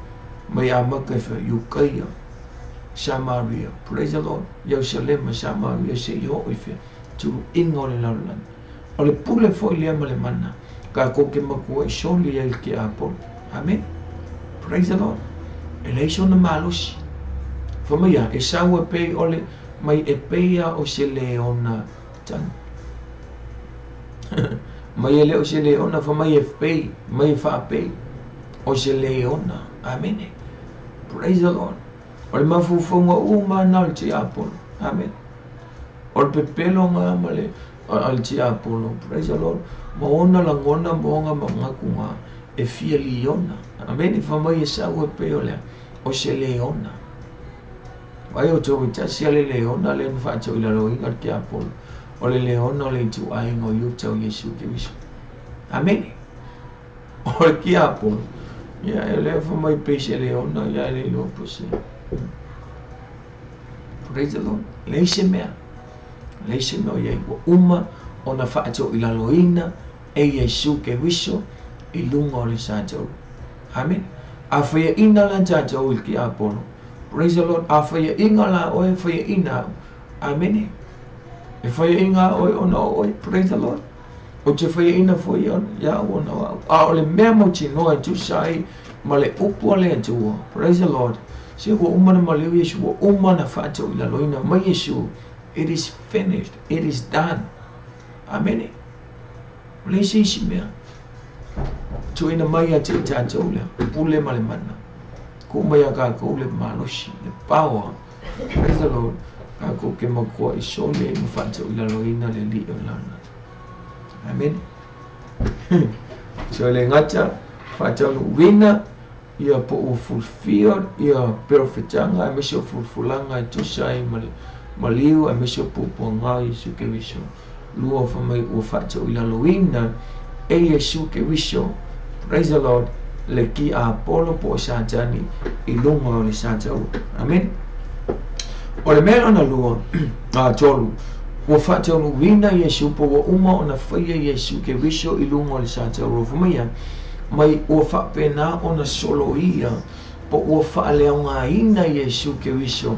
Mai a maka e wha Yukaia. Samaria. Praise the Lord. Yerusalema, Samaria, se i ho i whea. Turu inga o le lalolani. O le pule foi lea ma le mana. Kākou ke makua i soli ai ke apolo. Amen. Praise the Lord. E leisi ona malosi. Whamaia, e sau e pei ole, mai e peia o se leona tani. Mai e leo se leona, whamai e pei, mai e whaapei o se leona. Amen. Praise the Lord. O le mafufonga uma na o le te apolo. Amen. O le pepelo ngā ma le al te apolo. Praise the Lord. Ma ona langona moanga ma ngaku ngā e fia liona. Amen. Whamai e sau e pei o lea o se leona. Vai o tō tasi a le leona le nwhaatau i lalo inga ke apolo. O le leona o le itu ainga o iuta o Iesu Keriso. Amen. O le ki apolo. Ia e lea whamai pei se leona ia e le iloa se. Praise the Lord. Lei se mea. Lei se mea o iai ua uma o na whaatau i lalo inga e Iesu Keriso i lunga o le satauro. Amen. A whaia ina la tātou i ki apolo. Praise the Lord. A whaia inga la oe, whaia ina. Amen. E whaia inga oe ona oe. Praise the Lord. O te whaia ina fwoi ona, ia ona au. A o le mea mo tinoa e tusa ai ma le upu a le atua. Praise the Lord. Se ua uma na maleu Iesu, ua uma na whaatau i laloina mai Iesu. It is finished. It is done. Amen. O le isi isi mea. Tuina mai a te tātou lea. Pule ma le mana. Ku mai a kākou le malosi, le power. Praise the Lord. Kākou ke makua i sole i mawhaatau i laloina le li o lana. Amen. So le ngata, whaatau wina, Ia po ua fulfilled ia perofetaga aemaise o fulafulaga e tusa ai ma le maliu aemaise o puapuaga o Iesu Keriso. Lua, fai mai ua faatauilaloina e Iesu Keriso, praise the Lord, le tiapolo po o Satani i luga o le sataua. Amene. O le mea lona lua, a tolu, ua faataunuuina Iesu po ua uma ona faia Iesu Keriso i luga o le sataua. Fai mai a, mai ua faapena ona soloia po ua faaleaogaina Iesu Keriso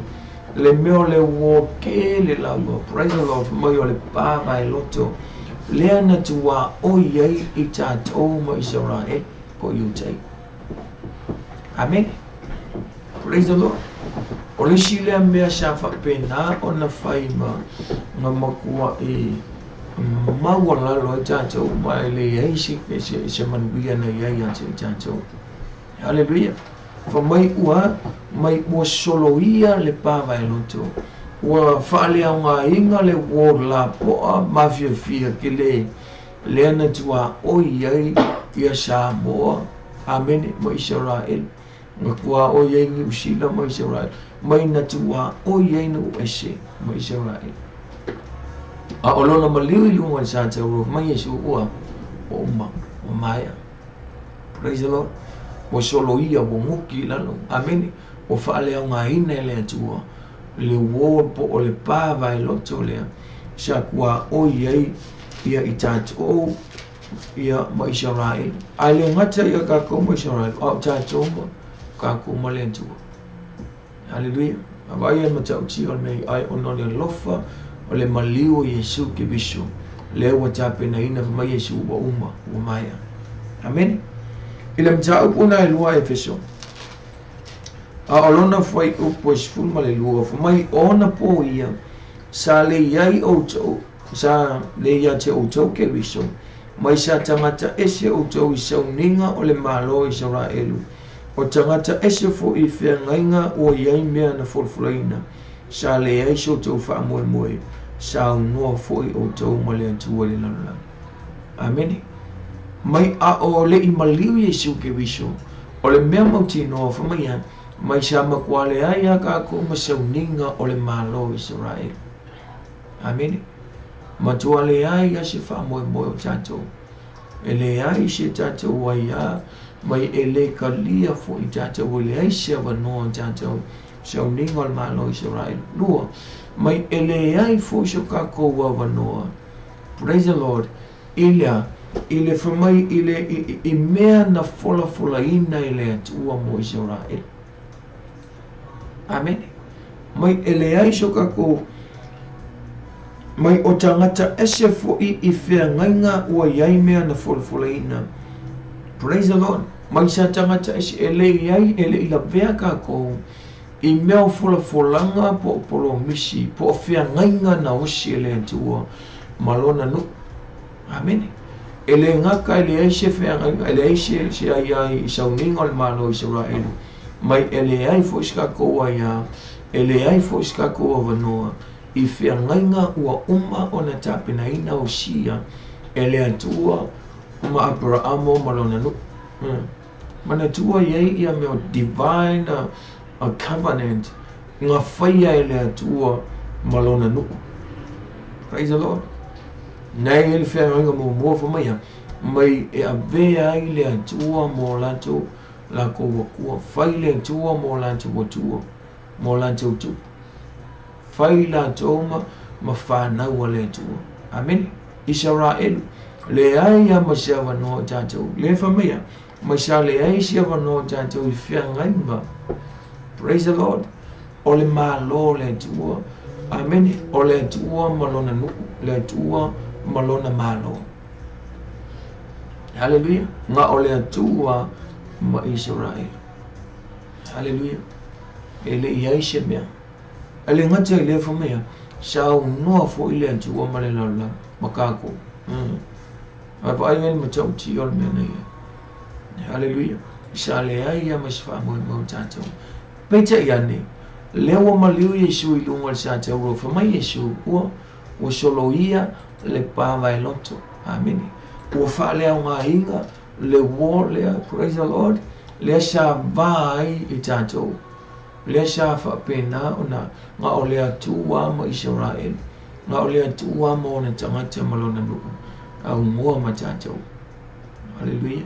le mea o le uō tele lava, praise the Lord, mai o le pa vaeloto lea na tuaoi ai i tatou ma Isaraele po o Iutai. Amene. Praise the Lord. O le isi lea mea sa faapena ona fai ma na matuai maualalo ai tatou ma e leai se manuia na i ai ia te i tatou. Haleluia. Fa mai ua mai ua soloia le pa vaeloto. Ua faaleaogaina le uō lapoa mafiafia tele lea na tuaoi ai ia Samoa, amene, ma Isaraele. Na tuaoi ai Niu Sila ma Isaraele, mai na tuaoi ai Nuu Ese ma Isaraele. A o lona maliu i luga o le sataua mai Iesu ua uma, ua maea. Praise the Lord. Ua soloia, ua guti i lalo. Amene. Ua faaleaogaina e le Atua le uō po o le pa vaeloto lea sa tuaoi ai ia i tatou ia ma Isaraele. Ae le gata ia tatou ma Isaraele, a o tatou ma tatou ma le Atua. Haleluia. A vaai ai matautia o le mea i ai ona o le alofa o le maliu o Iesu Keriso lea ua tapenaina fai mai Iesu ua uma, ua maea. Amene. I le mataupu na e lua Efeso, a o lona fuaiupu e 12, fai mai ona po ia sa le i ai outou, sa le ia te outou Keriso, mai sa tagata ese outou i sauniga o le Malo o Isaraelu, o tagata ese foi i feagaiga ua i ai mea na folafolaina, sa leai so outou faamoemoe, sa aunoa foi outou ma le Atua i le lalolagi. Amene. Mai a o le i maliu Iesu Keriso, o le mea mautinoa, fai mai ia, mai sa matua leai a tatou ma sauniga o le Malo o Isaraelu. Amene. Matua leai a se faamoemoe o tatou. E leai se tatou aiā, mai e le talia foi tatou, e leai se avanoa o tatou sauniga o le Malo o Isaraelu. Lua, mai e leai foi so tatou avanoa, praise the Lord, i le i le fai mai i le i mea na folafolaina e le Atua mo Isaraelu. Amene. Mai e leai so tatou mai o tagata ese foi i feagaiga ua i ai mea na folafolaina. Praise the Lord. Mai sa tagata ese e le i ai, e le i lavea tatou i mea o folafolaga po o polomisi po o feagaiga na osi e le Atua ma lona nuu. Amene. E le gata e leai se feagaiga, e leai se aiā i sauniga o le Malo o Isaraelu, mai e leai foi se tatou aiā, e leai foi se tatou avanoa i feagaiga ua uma ona tapenaina osia e le Atua ma Aperaamo ma lona nuu. Manatua i ai ia mea o divine covenant na faia e le Atua ma lona nuu. Praise the Lord. Nei e le feagaiga muamua fai mai ia, mai e avea ai le Atua mo latou lakou Atua, fai le Atua mo latou Atua, mo latou tupu. Fai latou ma fanau a le Atua. Amene. Isaraelu, leai a ma se avanoa o tatou. Le fai mai ia, mai sa leai se avanoa o tatou i feagaiga. Praise the Lord. O le Malo o le Atua. Amene. O le Atua ma lona nuu, le Atua ma lona Malo. Haleluia. Na o le Atua ma Isaraelu. Haleluia. E le i ai se mea. E le gata i lea fai mai ia, sa aunoa foi le Atua ma le lalolagi, ma tatou. Ae vaai ai le matautia o le mea na i ai. Haleluia. Sa leai ia ma se faamoemoe o tatou. Peitai ane, lea ua maliu Iesu i luga o le sataua, fai mai Iesu, ua soloia le pa vaeloto. Amene. Ua faaleaogaina le uō lea, praise the Lord, Lea sa va ai i tatou, lea sa faapena ona na o le Atua ma Isaraelu, na o le Atua ma ona tagata ma lona nuu, aumua ma tatou. Haleluia.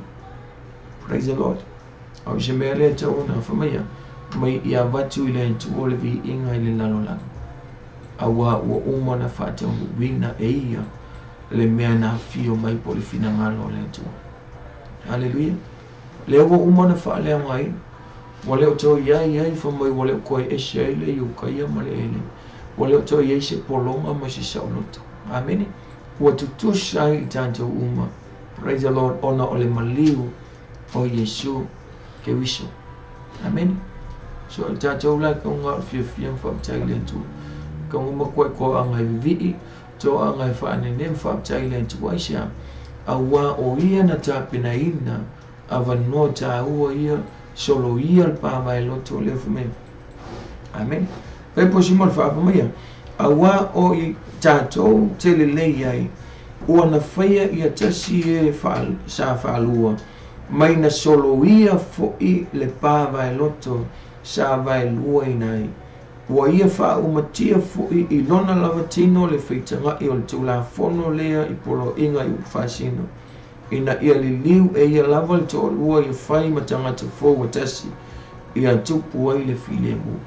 Praise the Lord. A o se mea lea tau ona fai mai ia avatu i le Atua le viiga i le lalolagi, auā ua uma ona faataunuuina e ia le mea na afio mai po o le finagalo o le Atua. Haleluia. Lea ua uma ona faaleaogaina, ua le o toe i ai fai mai ua le o toe ese ai le iukaia ma le eleni, ua le o toe i ai se pologa ma se saoloto. Amene. Ua tutusa ai i tatou uma. Praise the Lord, ona o le maliu o Iesu Keriso. Amene. So i tatou la kauga o le fiafia ma faafetai i le Atua. Kauga matua i toaga e vivii, toaga e faanene ma faafetai i le Atua. Aisea? Auā o ia na tapenaina avanoa tāua ia, soloia le pavaeloto o lea fai mai. Amene. Fai po si mo le faafa mai ia. Auā o i tatou te lelei ai, ua na faia ia tasi e sa faalua, mai na soloia foʻi le pavaeloto sa vaeluaina ai. Ua ia faaumatia foʻi i lona lava tino le feitagaʻi o le Tulafono lea i poloaiga i upu faasino, ina ia liliu e ia lava le toalua ia fai ma tagata fou ua tasi, ia tupu ai le filemu.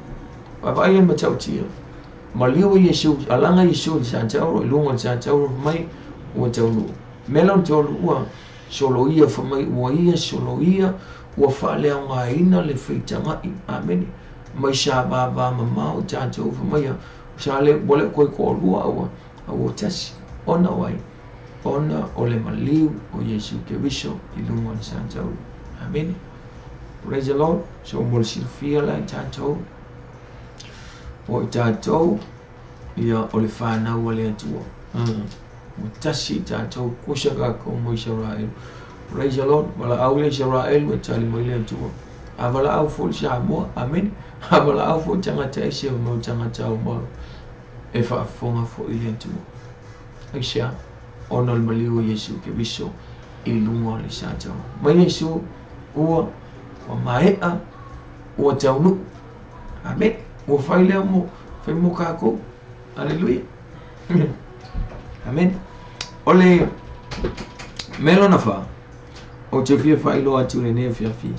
Vaavaai le matautia. Maliu Iesu, alaga Iesu i le satauro, i luga o le satauro fai mai ua taunuu. Mea lona tolu ua soloia fai mai ua ia soloia, ua faaleaogaina le feitagaʻi. Amene. Mai sa vava mamao tatou fai mai ia, sa le ua le koe toalua aua, aua tasi. Ona o ai? Ona o le maliu o Iesu Keriso i luga o le satauro. Amene. Praise the Lord. So mo le silafia la i tatou, o i tatou ia o le fanau a le Atua. Ua tasi i tatou, kusa kākou mo Isaraelu. Praise the Lord. Valaau le Isaraelu e tali mai le Atua. A valaau foi le Samoa. Amene. A valaau foi tagata ese o mau tagata o mau e faafofoga foi le Atua. Aisea? Ona o le maliu o Iesu Keriso i luga o le satauro. Mai Iesu ua maea, ua taunuu. Amene. Ua fai lea mo, fai mo kākou. Aleluia. Amene. O le mea lona fa, ou te fia faailoa atu lenei afiafi.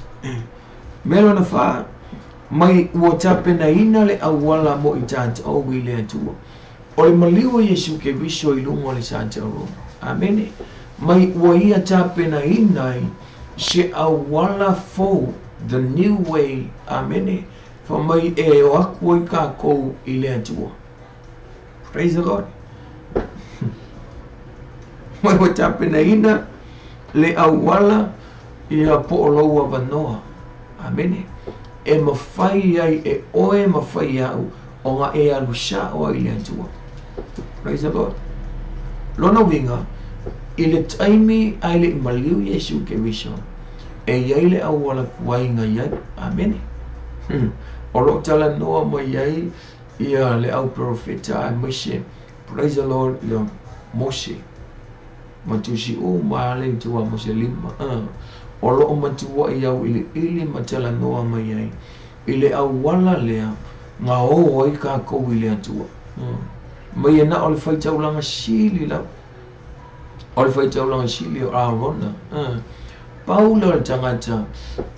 Mea lona fa, mai ua tapenaina le auala mo i tatou i le Atua. O le maliu o Iesu Keriso i luga o le satauro. Amene. Mai ua ia tapenaina ai se auala fou, the new way. Amene. Fai mai e o aku ai kākou i le Atua. Praise the Lord. Mai ua tapenaina le auala ia po o lou avanoa. Amene. E mafai ai e oe mafai au ona e alu sao ai i le Atua. Praise the Lord. Lona uiga, i le taimi ae le i maliu Iesu Keriso, e i ai le auala tuai na i ai. Amene. O lo o talanoa mai ai ia le au perofeta aemaise, praise the Lord, ia Mose ma tusi uma le itu a Mose lima. O lo o matuai auiliili ma talanoa mai ai i le auala lea na o ai kākou i le Atua. Mai e na o le faitaulaga sili lava, o le faitaulaga sili o Arona. Pau lea o le tagata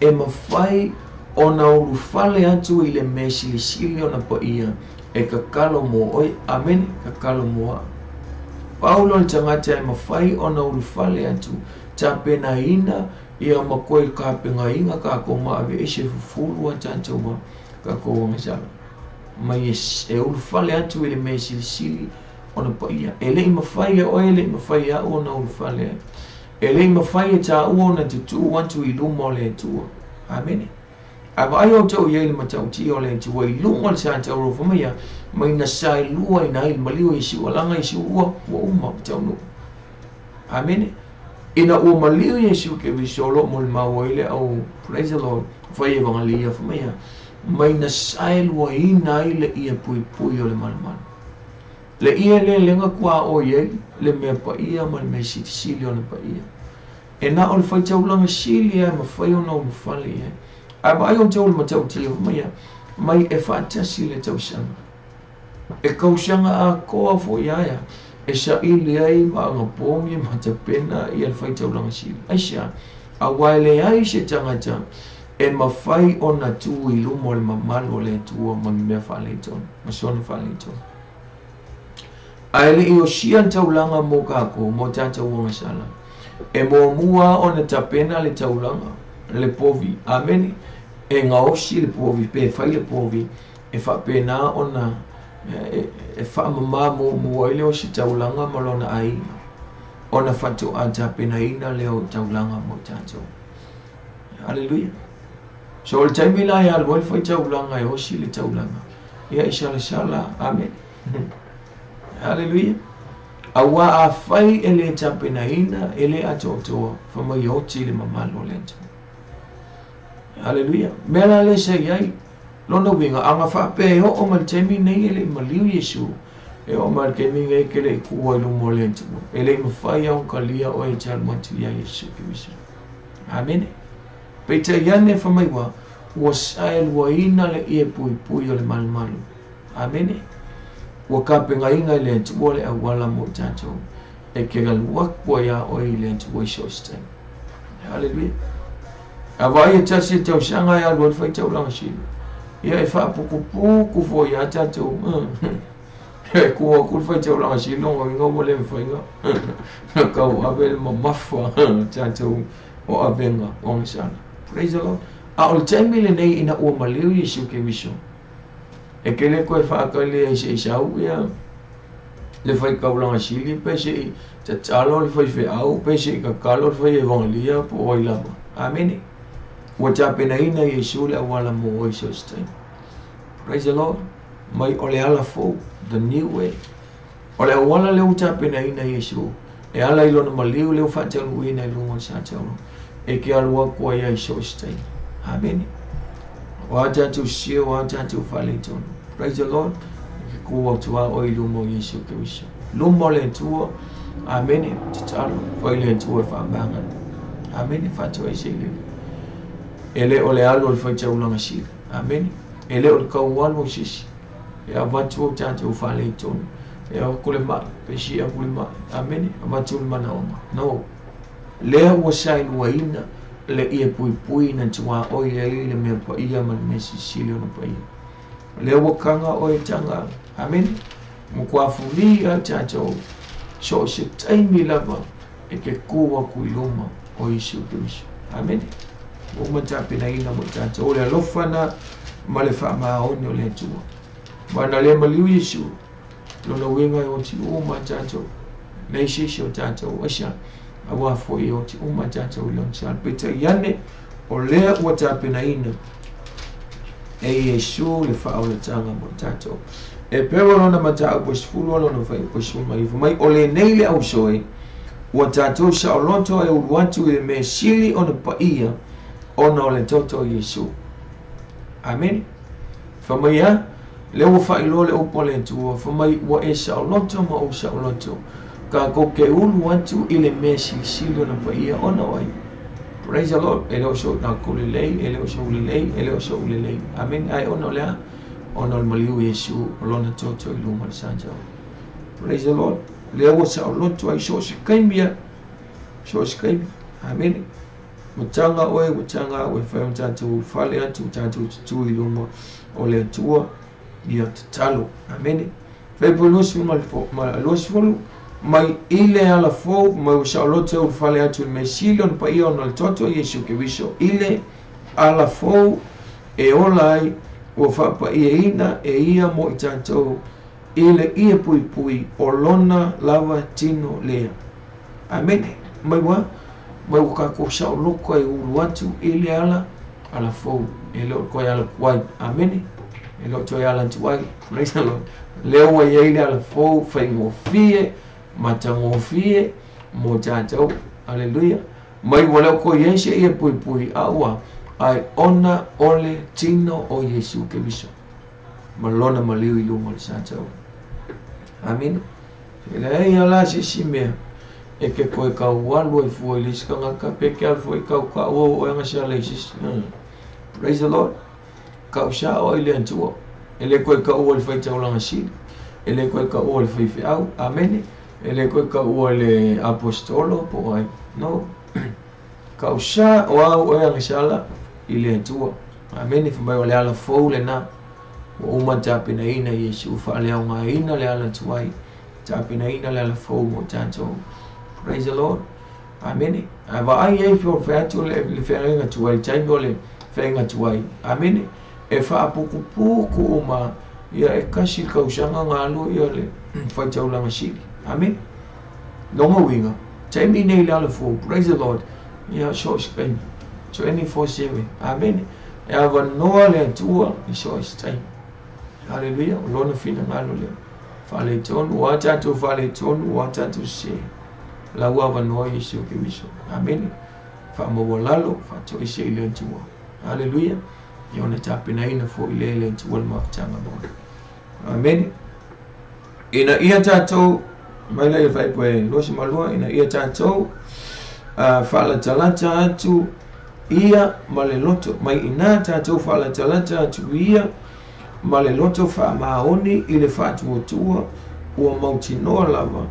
e mafai ona ulufale atu i le mea silisili ona paia e tatalo mo oe. Amene. Tatalo mo au. Pau lea o le tagata e mafai ona ulufale atu, tapenaina ia ma koe kapegaina kākou ma aveese fufulu a tatou a kākou agasala. Mai e ulufale atu i le mea silisili ona paia. E le i mafai e oe, e le i mafai au ona ulufale ai. E le i mafai e tāua ona tutū atu i luma o le Atua. Amene. A vaai outou i ai le matautia o le Atua i luga o le satauro fai mai ia, mai na saeluaina ai le maliu o Iesu, alaga Iesu ua uma taunuu. Amene. Ina ua maliu Iesu Keriso o lo o molimau ai le au, praise the Lord, fai evangelia fai mai ia, mai na saeluaina ai le ia puipui o le malumalu. Le ia le lenga kua o i ai, le mea paia ma le mea silisili ona paia. E na o le faitaulaga sili lava e mafai ona ulufale i ai. Ae vaai outou i le matautia fai mai ia, mai e faatasi le tausaga. E kausaga atoa foi aia e saili ai ma agapogi ma tapena ia le faitaulaga sili. Aisea? Aua e leai se tagata e mafai ona tu i luma o le mamalu o le Atua ma ni mea faaletonu, ma sona faaletonu. Ae le i osia le taulaga mo kākou, mo tatou agasala. E muamua ona tapena le taulaga, le povi. Amene. E gaosi le povi, pe fai le povi, e faapena ona e faamama muamua ai le ositaulaga ma lona aiga, ona faatoa tapenaina lea o taulaga mo tatou. Haleluia. So o le taimi la e alu ai le faitaulaga e osi le taulaga, ia e salasala. Amene. Haleluia. Aua afai e le tapenaina, e le atoatoa, fai mai e oti le mamalu o le Atua. Haleluia. Mea la lea sa i ai, lona uiga, a na faapea e oo mai le taimi nei e le i maliu Iesu, e oo mai le taimi nei e te le i kua i luma o le Atua, e le i mafai lava ona talia oe e te alu atu iā Iesu Keriso. Amene. Peitai ane fai mai ua, ua saeluaina le ie puipui o le malumalu. Amene. Ua tapenaina e le Atua le auala mo i tatou e te alu atu ai a oe i le Atua i so o se taimi. Haleluia. A vaai e tasi e tausaga e alu ai le faitaulaga sili. Ia e faaputuputu foi ia tatou. E kū atu le faitaulaga sili lona uiga ua le mafai ona tauave le mamafa tatou o avega o agasala. Praise the Lord. A o le taimi lenei ina ua maliu Iesu Keriso, e te le toe faatali ai se i sau ia le faitaulaga sili pe se i tatalo le faifeau pe se i tatalo le fai evangelia po o ai lava. Amene. Ua tapenaina Iesu le auala mo oe i so o se taimi. Praise the Lord. Mai o le ala fou, the new way. O le auala lea ua tapenaina Iesu e ala i lona maliu lea ua faataunuuina i luga o le satauro e te alu atu ai ai so o se taimi. Amene. O a tatou sio, o a tatou faaletonu. Praise the Lord. E te kū atu lava oe i luma o Iesu Keriso. Luma o le Atua. Amene. Tatalo. Fai le Atua e faamagalo. Amene. Faatoese i le E le o le alu o le faitaulaga sili. Amene. E le o le tau alu o se isi. E avatu o tatou faaletonu. E avatu le mai, pe sii atu le mai. Amene. Avatu le manaoga. No. Lea ua saeluaina le ie puipui na tuaoi ai le mea paia ma le mea silisili ona paia. Lea ua taga oe e taga. Amene. Matua fuli lava tatou so o se taimi lava e te kū atu i luma o Iesu Keriso. Amene. Ua uma tapenaina mo i tatou o le alofa na ma le faamaoni o le Atua. Ma na le maliu Iesu, lona uiga e oti uma tatou, leai se isi o tatou, aisea? Aua foi e oti uma tatou i lona sala. Peitai ane, o lea ua tapenaina e Iesu le faaolataga mo tatou. E pewa lona mataupu e 10 lona fuaiupu e 19 mai, o lenei le ausoe, ua tatou saoloto e ulu atu i le mea sili ona paia ona o le toto o Iesu. Amene. Fai mai a, lea ua faailoa le upu a le Atua, fai mai ua e saoloto ma ou saoloto, tatou te ulu atu i le mea silisili ona paia ona o ai. Praise the Lord. E le o so tatou lelei, e le o sou lelei, e le o so'u lelei. Amene. Ae ona o le a? Ona o le maliu o Iesu o lona toto i luma o le satao. Praise the Lord. Lea ua saoloto ai so o se taimi a, so o se taimi. Amene. Ua taga oe, ua taga au e fai ona tatou ulufale atu, tatou tutū i luma o le Atua, ia tatalo. Amene. Faipu 20 mai i le ala fou, mai ua saoloto e ulufale atu i le mea sili ona paia ona o le toto o Iesu Keriso i le ala fou e ola ai, ua faapaiaina e ia mo i tatou i le ie puipui o lona lava tino lea. Amene. Mai ua, mai ua tatou saoloto e ulu atu i le ala, ala fou. E le o toe ala tuai. Amene. E le o toe ala tuai. Praise the Lord. Lea ua i ai le ala fou, faigofie, matagofie mo tatou. Aleluia. Mai ua le o toe i ai se ie puipui, a ua, ae ona o le tino o Iesu Keriso ma lona maliu i luma o le satau. Amene. E leai lava se isi mea E ke koe kaualu ai fua i le isi tagata pe ke alu foi kaukau au oe agasala i se isi. Praise the Lord. Kausao ai le Atua. E le koe kaua i le faitaulaga sili. E le koe kaua i le faifeau. Amene. E le koe kaua i le apostolo po o ai. No. Kausao au oe agasala i le Atua. Amene. Fai mai o le ala fou lena. Ua uma ona tapenaina Iesu faaleaogaina le ala tuai. Tapenaina le ala fou mo tatou. Praise the Lord. Amene. Ae vaai ai pe o fai atu le feagaiga tuai, le taimi o le feagaiga tuai. Amene. E faaputuputu uma ia e kasi le tausaga na alu ia le faitaulaga sili. Amene. Lona uiga, taimi nei le ala fou. Praise the Lord. Ia so o se taimi. 24/7. Amene. E avanoa le Atua i so o se taimi. Haleluia. O lona finagalo lea. Faaletonu, ua tatou faaletonu, ua tatou sese. La ua avanoa Iesu Keriso. Amene. Faamaualalo, faatoese i le Atua. Haleluia. Ia ona tapenaina foi lea e le Atua le mafutaga mo. Amene. Ina ia tatou, mai la ia fuaiupu e 22, ina ia tatou faalatalata atu ia ma le loto, mai ina tatou faalatalata atu ia ma le loto faamaoni i le faatuatua ua mautinoa lava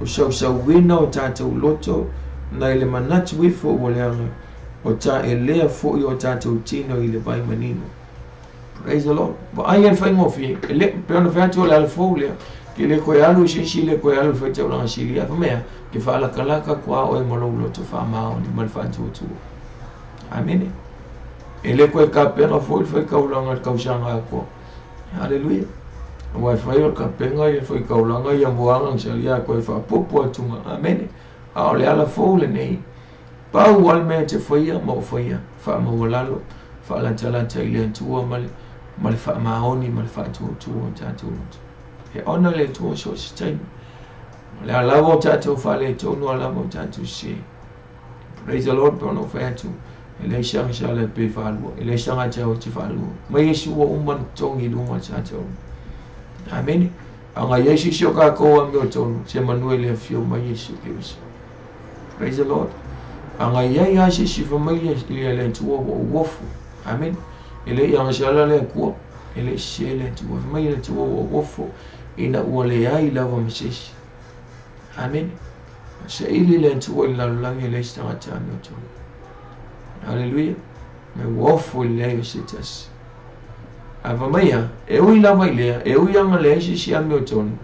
o sausauina o tatou loto nai le manatu ifo ua leaga o taelea foi o tatou tino i le vai manino. Praise the Lord. Vaai ai le faigofie, e le, pe ona fai atu o le ala fou lea, ke le koe alu i se isi, le koe alu i le faitaulaga sili, ae fai mai a, ke faalakalaka atu a oe ma lou loto faamaoni ma le faatuatua. Amene. E le koe kapega foi le faitaulaga i le tausaga atoa. Haleluia. Aua e fai o le kapega i le faitaulaga ia moaga i salia koe faapopo atuga. Amene. A o le ala fou lenei, pau lava le mea e te faia ma o faia, faamaualalo, faalatalata i le Atua ma le, ma le faamaoni ma le faatuatua o tatou loto. E ona le Atua so o se taimi. O le a lava o tatou faaletonu, a lava o tatou sese. Praise the Lord, pe ona ou fai atu, e leai se agasala e pe faalua, e leai se tagata e te faalua. Mai Iesu ua uma ona totogi i luga o le tatou. Amene. A na i ai se isi o tatou amiotonu, se manu e le afio mai Iesu Keriso. Praise the Lord. A na i ai lava se isi fai mai le le Atua ua ou ofo. Amene. E le i agasala le Atua, e le i sese le Atua. Fai mai le Atua ua ou ofo ina ua leai lava ma se isi. Amene. Saili le Atua i le lalolagi e leai se tagata amiotonu. Haleluia. Me ua ofo i le leai o se tasi. Ae fai mai a, e ui lava i lea, e ui aga leai se isi amiotonu,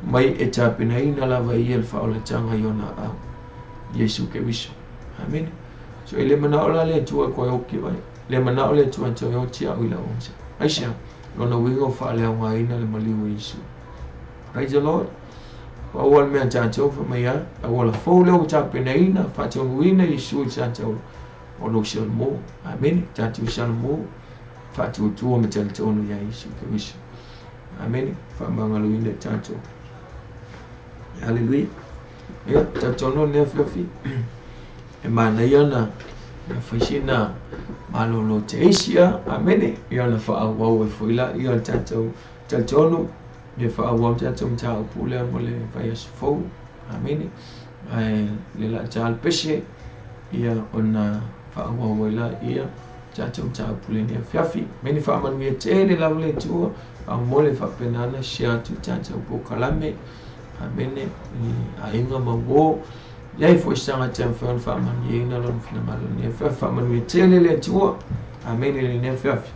mai e tapenaina lava e ia le faaolataga i ona aao. Iesu Keriso. Amene. So e le manao la le Atua e koe oki vai. Le manao le Atua e toe oti au i lau agasala. Aisea, lona uiga ua faaleaogaina le maliu o Iesu. Praise the Lord. Pau lava le mea tatou fai mai a, auala fou lea ua tapenaina, faataunuuina Iesu i le tatou o lou salamo. Amene. Tatou salamo, faatuatua ma talitonu ia Iesu Keriso. Amene. Faamagaloina i tatou. Haleluia. Ia, talitonu lenei afiafi, e manaia na na fai sina malolo teisi a, amene, ia ona faaauau ai foi la ia le tatou talitonu, ia faaauau le tatou mataupu lea mo le vaiaso fou, amene, ae le la ta le pese, ia ona faaauau ai la ia tatou mataupu lenei afiafi. Amene, faamanuia tele lava le Atua, faamolemole faapena ona share atu i tatou polokalame, amene, i aiga ma uō, i ai foi se tagata e mafai ona faamanuiaina lona finagalo i lenei afiafi. Faamanuia tele le Atua, amene, i lenei afiafi.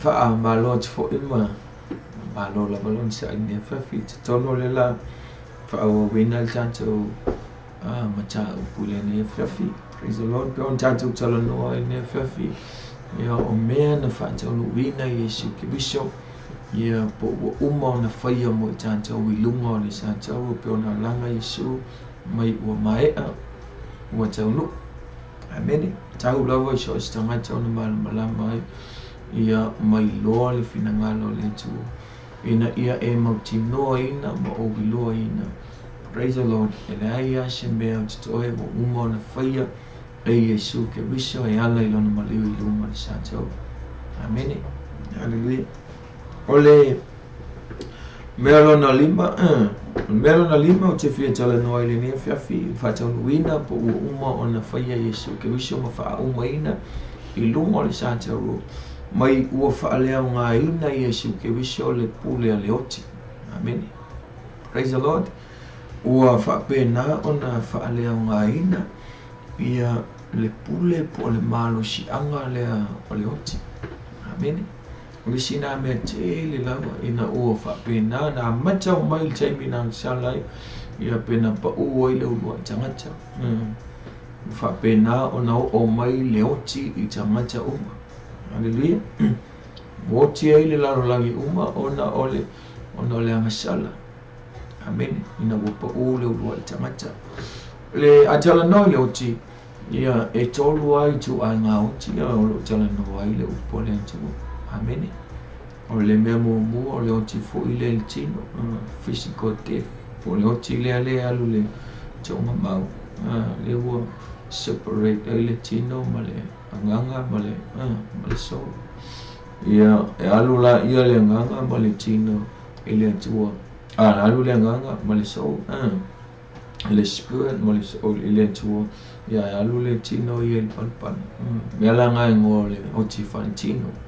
Faamalo atu foi ma malo lava le onosai i lenei afiafi. I totonu o le la faaauauina le tatou mataupu i lenei afiafi. Praise the Lord. Pe ona tatou talanoa i lenei afiafi, ia, o mea na faataunuuina Iesu Keriso, ia, po ua uma ona faia mo i tatou i luga o le satauro, pe ona alaga Iesu mai ua maea, ua taunuu. Amene. Tau lava i so o se tagata ona malamalama ai, ia mailoa le finagalo o le Atua, ina ia e mautinoaina ma ou iloaina. Praise the Lord. E leai lava se mea o totoe ua uma ona faia e Iesu Keriso e ala i lona maliu i luma o le satauro. Amene. Haleluia. O le mea lona lima, o le mea lona lima ou te fia talanoa i lenei afiafi, faataunuuina po ua uma ona faia Iesu Keriso ma faaaumaina i luga o le satauro, mai ua faaleaogaina Iesu Keriso le pule a le oti. Amene. Praise the Lord. Ua faapena ona faaleaogaina ia le pule po o le malosiaga lea o le oti. Amene. O le isi nā mea tele lava ina ua faapena na amata mai le taimi na agasala ai, ia pe na pau ai le uluai tagata. Ua faapena ona oo mai le oti i tagata uma. Haleluia. Ua oti ai le lalolagi uma ona o le agasala. Amene. Ina ua pau le uluai tagata. Le a talanoa i le oti, ia, e tolu ai ituaiga oti o lo o talanoa ai le upu a le Atua. Amene. O le mea muamua o le oti foi lea i le tino, physical death, o le oti lea le alu le toogamau, lea ua separate ai le tino ma le agaga ma le soul. Ia, e alu la ia le agaga ma le tino i le Atua. Alu le agaga ma le soul, le spirit ma le soul i le Atua. Ia, e alu le tino ia i le palapala. Mea la ngai ngoa o le oti faale-tino.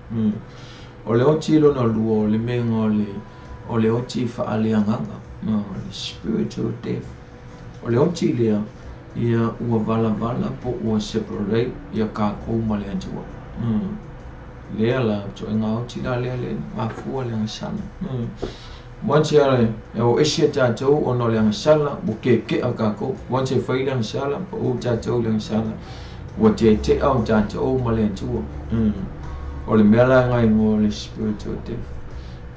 O le oti lona lua o le mea o le oti faaleagaga, le spiritual death. O le oti lea, ia ua valavala po ua separate ia kākou ma le Atua. Lea la, ituaiga oti la lea le mafua le agasala. Once e o ese tātou ona o le agasala, ua kekea kākou. Once e fai le agasala, pa o tātou le agasala, ua tetea o tātou ma le Atua. O le mea la ngai ngoa o le spiritual death.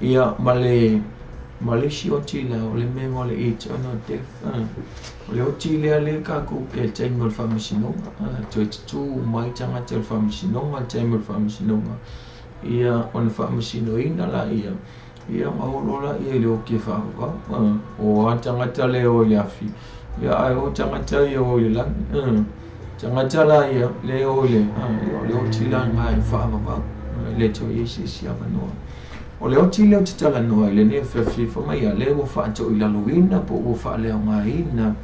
Ia, ma le isi oti la, o le mea ngoa o le eternal death. O le oti lea le kākou ke taimi o le faamasinoga. Toe tutū mai tagata o le faamasinoga, le taimi o le faamasinoga. Ia, ona faamasinoina la ia, ia maholo la ia i le oti e faavavau. O a tagata le o i le afi, ia ai o tagata ia o i le lagi. Tagata la ia le o i le, ia o le oti la ngai faavavau. Le toe i se isi avanoa. O le oti lea o te talanoa i lenei afiafi mai a le ua faatoilaloina po ua faaleaogaina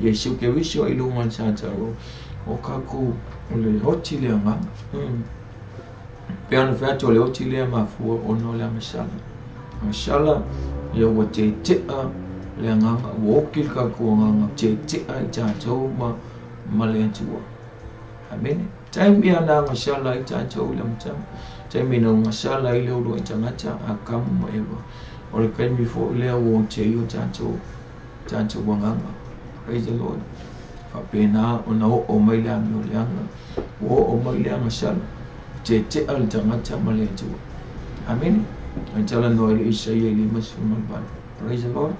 Iesu Keriso i luga o le satauro, o kākou o le oti le agaga. Pe ona fai atu o le oti lea mafua ona o le agasala. Agasala, ia ua tetea le agaga, ua oki le kākou agaga, tetea i tātou ma le Atua. Amene. Taimi ana agasala i tātou i le amataga. Taimi na agasala i le uluai tagata a Akamu ma Eva. O le kaimi foi lea ua oti ai o tātou agaga. Praise the Lord. Faapena ona oo mai le amioleaga, ua oo mai le agasala, tetea le tagata ma le Atua. Amene. Ai talanoa i le Isaia i 58. Praise the Lord.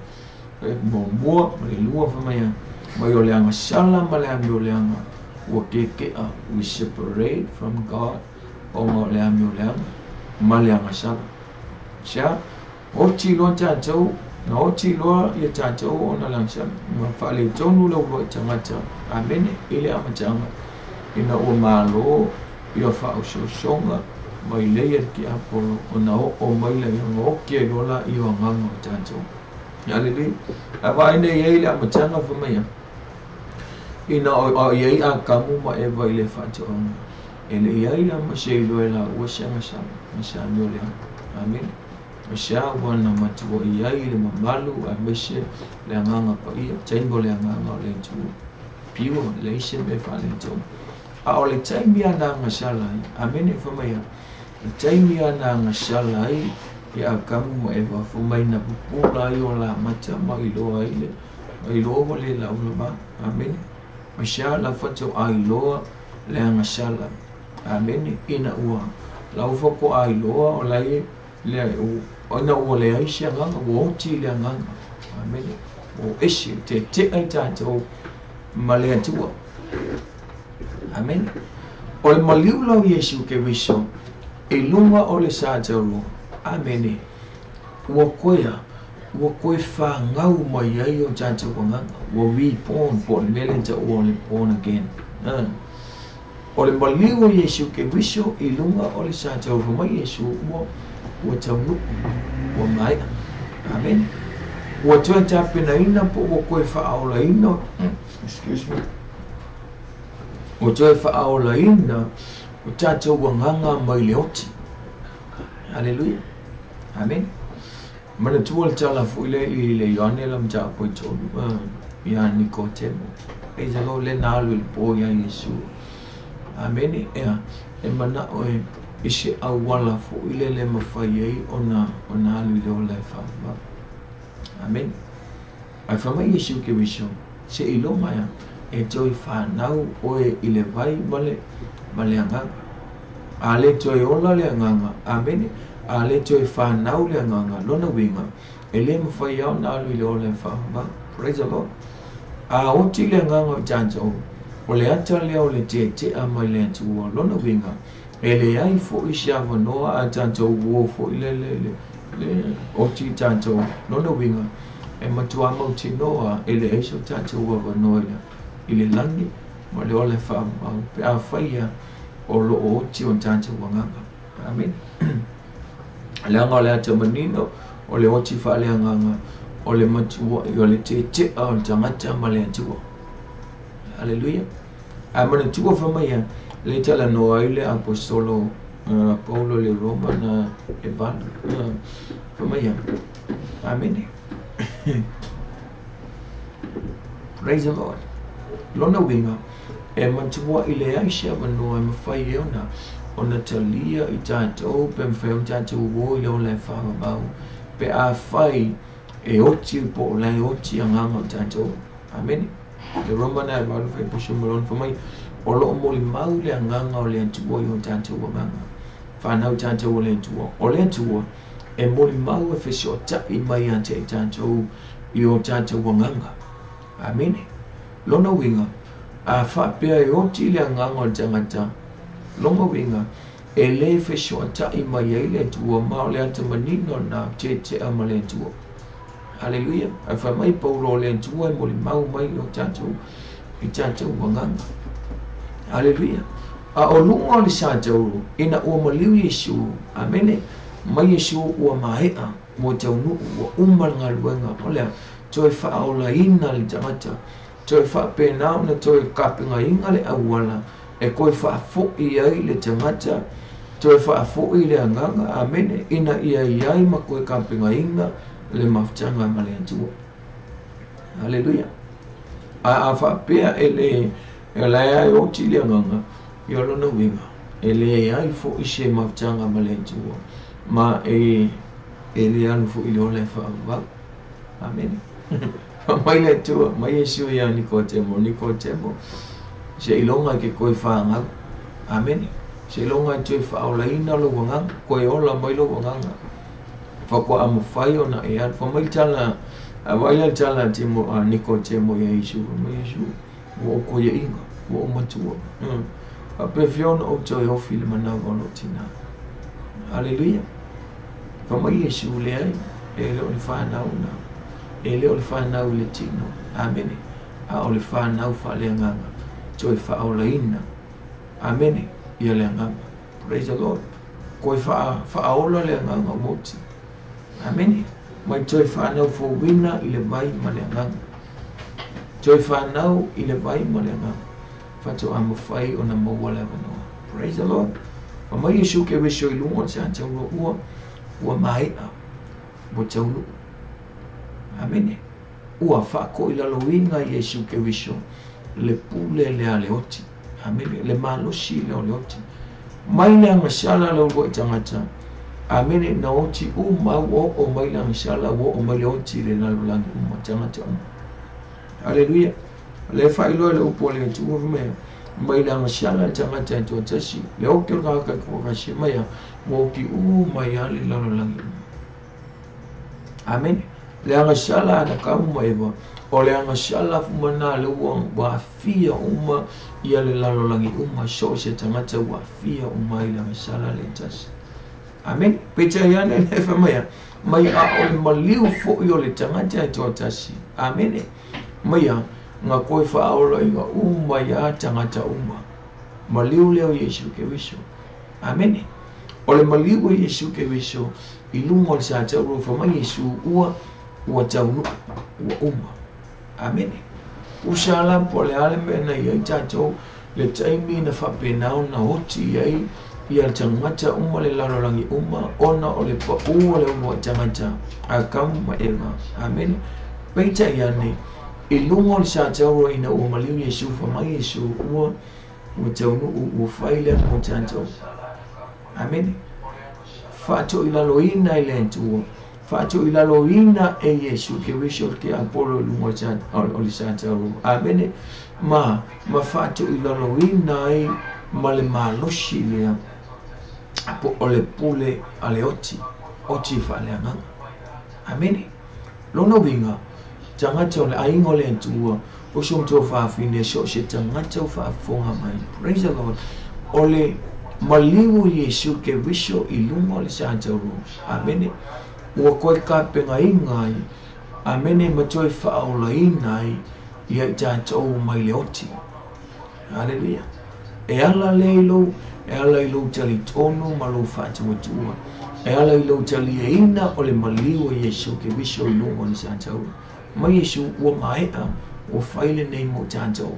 Muamua ma le lua fai mai o le agasala ma le amioleaga ua kekea, we separate from God ona o le amioleaga ma le agasala. Sia, oti loa tātou, na oti loa ia tātou ona le agasala. Ma faaletonu le uluai tagata. Amene. I le amataga ina ua malo ia faaososoga mai leia le tiapolo ona oo mai le ona oki ai loa la ia o agaga o tātou. Haleluia. Ae vaai nei ai le amataga fai mai ina o iai Akamu ma Eva i le faatoaga, e le iai la ma se iloa e laua se agasala, ma se amioleaga. Amene. O se a ua na matua i ai le mamalu aemaise le agaga paia, taimi o le agaga o le Atua. Piua, leai se mea faaletonu. A o le taimi ana agasala ai, amene fai mai Le taimi ana agasala ai ia Akamu ma Eva fai mai na pupula ai o lamata ma iloa ai le ma iloa ua le laulava. Amene. Ma sea lau faatoa iloa le agasala. Amene. Ina ua lau faatoa iloa o lai le ina ua leai se agaga, ua oti le agaga. Amene. Ua ese tetea i tatou ma le Atua. Amene. O le maliu la o Iesu Keriso i luga o le sataulo. Amene. Ua koe a, ua koe fagau mai ai o tatou agaga. Ua reborn, po o le mea lea e taua o le born again. O le maliu o Iesu Keriso i luga o le sataulo. Fai mai Iesu, ua, ua taunuu, ua maea. Amene. Ua toe tapenaina po ua koe faaolaina, excuse me, ua toe faaolaina o tatou agaga mai le oti. Haleluia. Amene. Manatua le tala foi lea i le Ioane la mataupu e 3, ia Nikotemo. Praise the Lord, le na alu i le po ia Iesu. Amene. Ea, e manao e i se auala foi lea le mafai ai ona ona alu i le ola e faavavau. Amene. Ae fai mai Iesu Keriso, se iloga ea, e toe fanau oe i le vai ma le ma le agaga. A le toe ola le agaga, amene, a le toe fanau le agaga, lona uiga, e le mafai lava ona alu i le ola e faavavau. Praise the Lord. A oti le agaga o tatou, o le ata lea o le tetea mai le Atua, lona uiga, e leai foi se avanoa a tatou uo foi le le le le oti tatou, lona uiga, e matua mautinoa e leai so tatou avanoa i le lagi ma le ola e faavavau pe afai ia o lo o oti o tatou agaga. Amene. Leaga o le ata manino o le oti faaleagaga o le matua'i o le tetea o le tagata ma le Atua. Haleluia. Ae manatua fai mai ia, le talanoa ai le aposetolo Paulo i le Roma na e 8. Fai mai ia, amene. Praise the Lord. Lona uiga, e matua'i leai se avanoa e mafai ai ona ona talia i tatou pe mafai ona tatou o i le ola e faavavau pe afai e oti po o la e oti agaga o tatou. Amene. Le Roma na e 8 fai puso ma lona fai mai, o loo molimau le agaga o le Atua i o tatou agaga. Fanau tatou o le Atua. O le Atua e molimau e fesoatai mai ia te i tatou i o tatou agaga. Amene. Lona uiga, a faapea e oti le agaga o le tagata, lona uiga, e le fesoatai mai ai le Atua, ma o le ata manino lena tetea ma le Atua. Haleluia. Ae fai mai Paulo o le Atua e molimau mai i o tatou i tatou agaga. Haleluia. A o luga o le satauro, ina ua maliu Iesu, amene, mai Iesu ua maea, ua taunuu, ua uma le galuega, o lea, toe faaolaina le tagata, toe faapena ona toe tapenaina le auala e toe faafoi ai le tagata, toe faafoi le agaga, amene, ina ia i ai ma toe tapenaina le mafutaga ma le Atua. Haleluia. A faapea e le e lae ai oti le agaga, ia lona uiga, e leai foi se mafutaga ma le Atua, ma e le alu foi i le ola e faavavau. Amene. Fai mai le Atua, mai Iesu ia Nikotemo, Nikotemo, seiloga e ke koe fagau. Amene. Seiloga e toe faaolaina lou agaga, koe ola mai lou agaga. Faatoa mafai ona e alu. Fai mai le tala, a vaai la le tala a Timo, a Nikotemo ia Iesu, fai mai Iesu, ua ou koiaina, ua ou matua. Faapefea ona ou toe ofi i le manava o lou tina. Haleluia. Fai mai Iesu, leai, e le o le fanau na, e le o le fanau i le tino. Amene. A o le fanau faaleagaga, toe faaolaina. Amene. Ia le agaga. Praise the Lord. Koe faa, faaola le agaga o oti. Amene. Mai toe fanau fouina i le vai ma le agaga. Toe fanau i le vai ma le agaga. Faatoa mafai ona maua le avanoa. Praise the Lord. Fai mai Iesu Keriso i luga o le sataulo ua, ua maea, ua taunuu. Amene. Ua faakoilaloina Iesu Keriso le pule lea a le oti. Amene. Le malosi lea o le oti. Mai le agasala le uluai tagata. Amene. Na oti uma ua oo mai le agasala, ua oo mai le oti i le lalolagi uma, tagata uma. Aleluia. O lea e faailoa i le upu a le Atua fai mai, mai le agasala le tagata e toatasi, le oki o le tagata e toatasi mai a, ua oki uma ai lava le lalolagi uma. Amene. Le agasala a Atamu ma Eva, o le agasala uma lena lea ua aafia uma ia le lalolagi uma, so o se tagata ua aafia uma ai i le agasala le tasi. Amene. Peitai ane lea fai mai a, mai a o le maliu foi o le tagata e toatasi. Amene. Mai a, na koe faaolaina uma ai tagata uma. Maliu lea o Iesu Keriso. Amene. O le maliu o Iesu Keriso i luga o le satauro, fai mai Iesu ua taunuu, ua uma. Amene. Usa la po o le a le mea na i ai tatou le taimi na faapena ona oti ai ia le tagata uma le lalolagi uma ona o le pau o le uluai tagata Atamu ma Eva. Amene. Peitai ane i luga o le satauro ina ua maliu Iesu, fai mai Iesu ua taunuu, ua fai lea mo tatou. Amene. Faatoilaloina e le Atua, faatoilaloina e Iesu Keriso le tiapolo i luga o le satauro. Amene. Ma faatoilaloina ai ma le malosi lea po o le pule a le oti, oti faaleagaga. Amene. Lona uiga, tagata o le aiga o le Atua, o so matou fafine, so o se tagata o faafofoga mai. Praise the Lord. O le maliu o Iesu Keriso i luga o le satauro. Amene. Ua koe tapenaina ai. Amene. Ma toe faaolaina ai ia i tatou mai le oti. Haleluia. E ala lea i lou, e ala i lou talitonu ma lou faatuatua. E ala i lou taliaina o le maliu o Iesu Keriso i luga o le satauro. Mai Iesu ua maea, ua fai lenei mo tatou.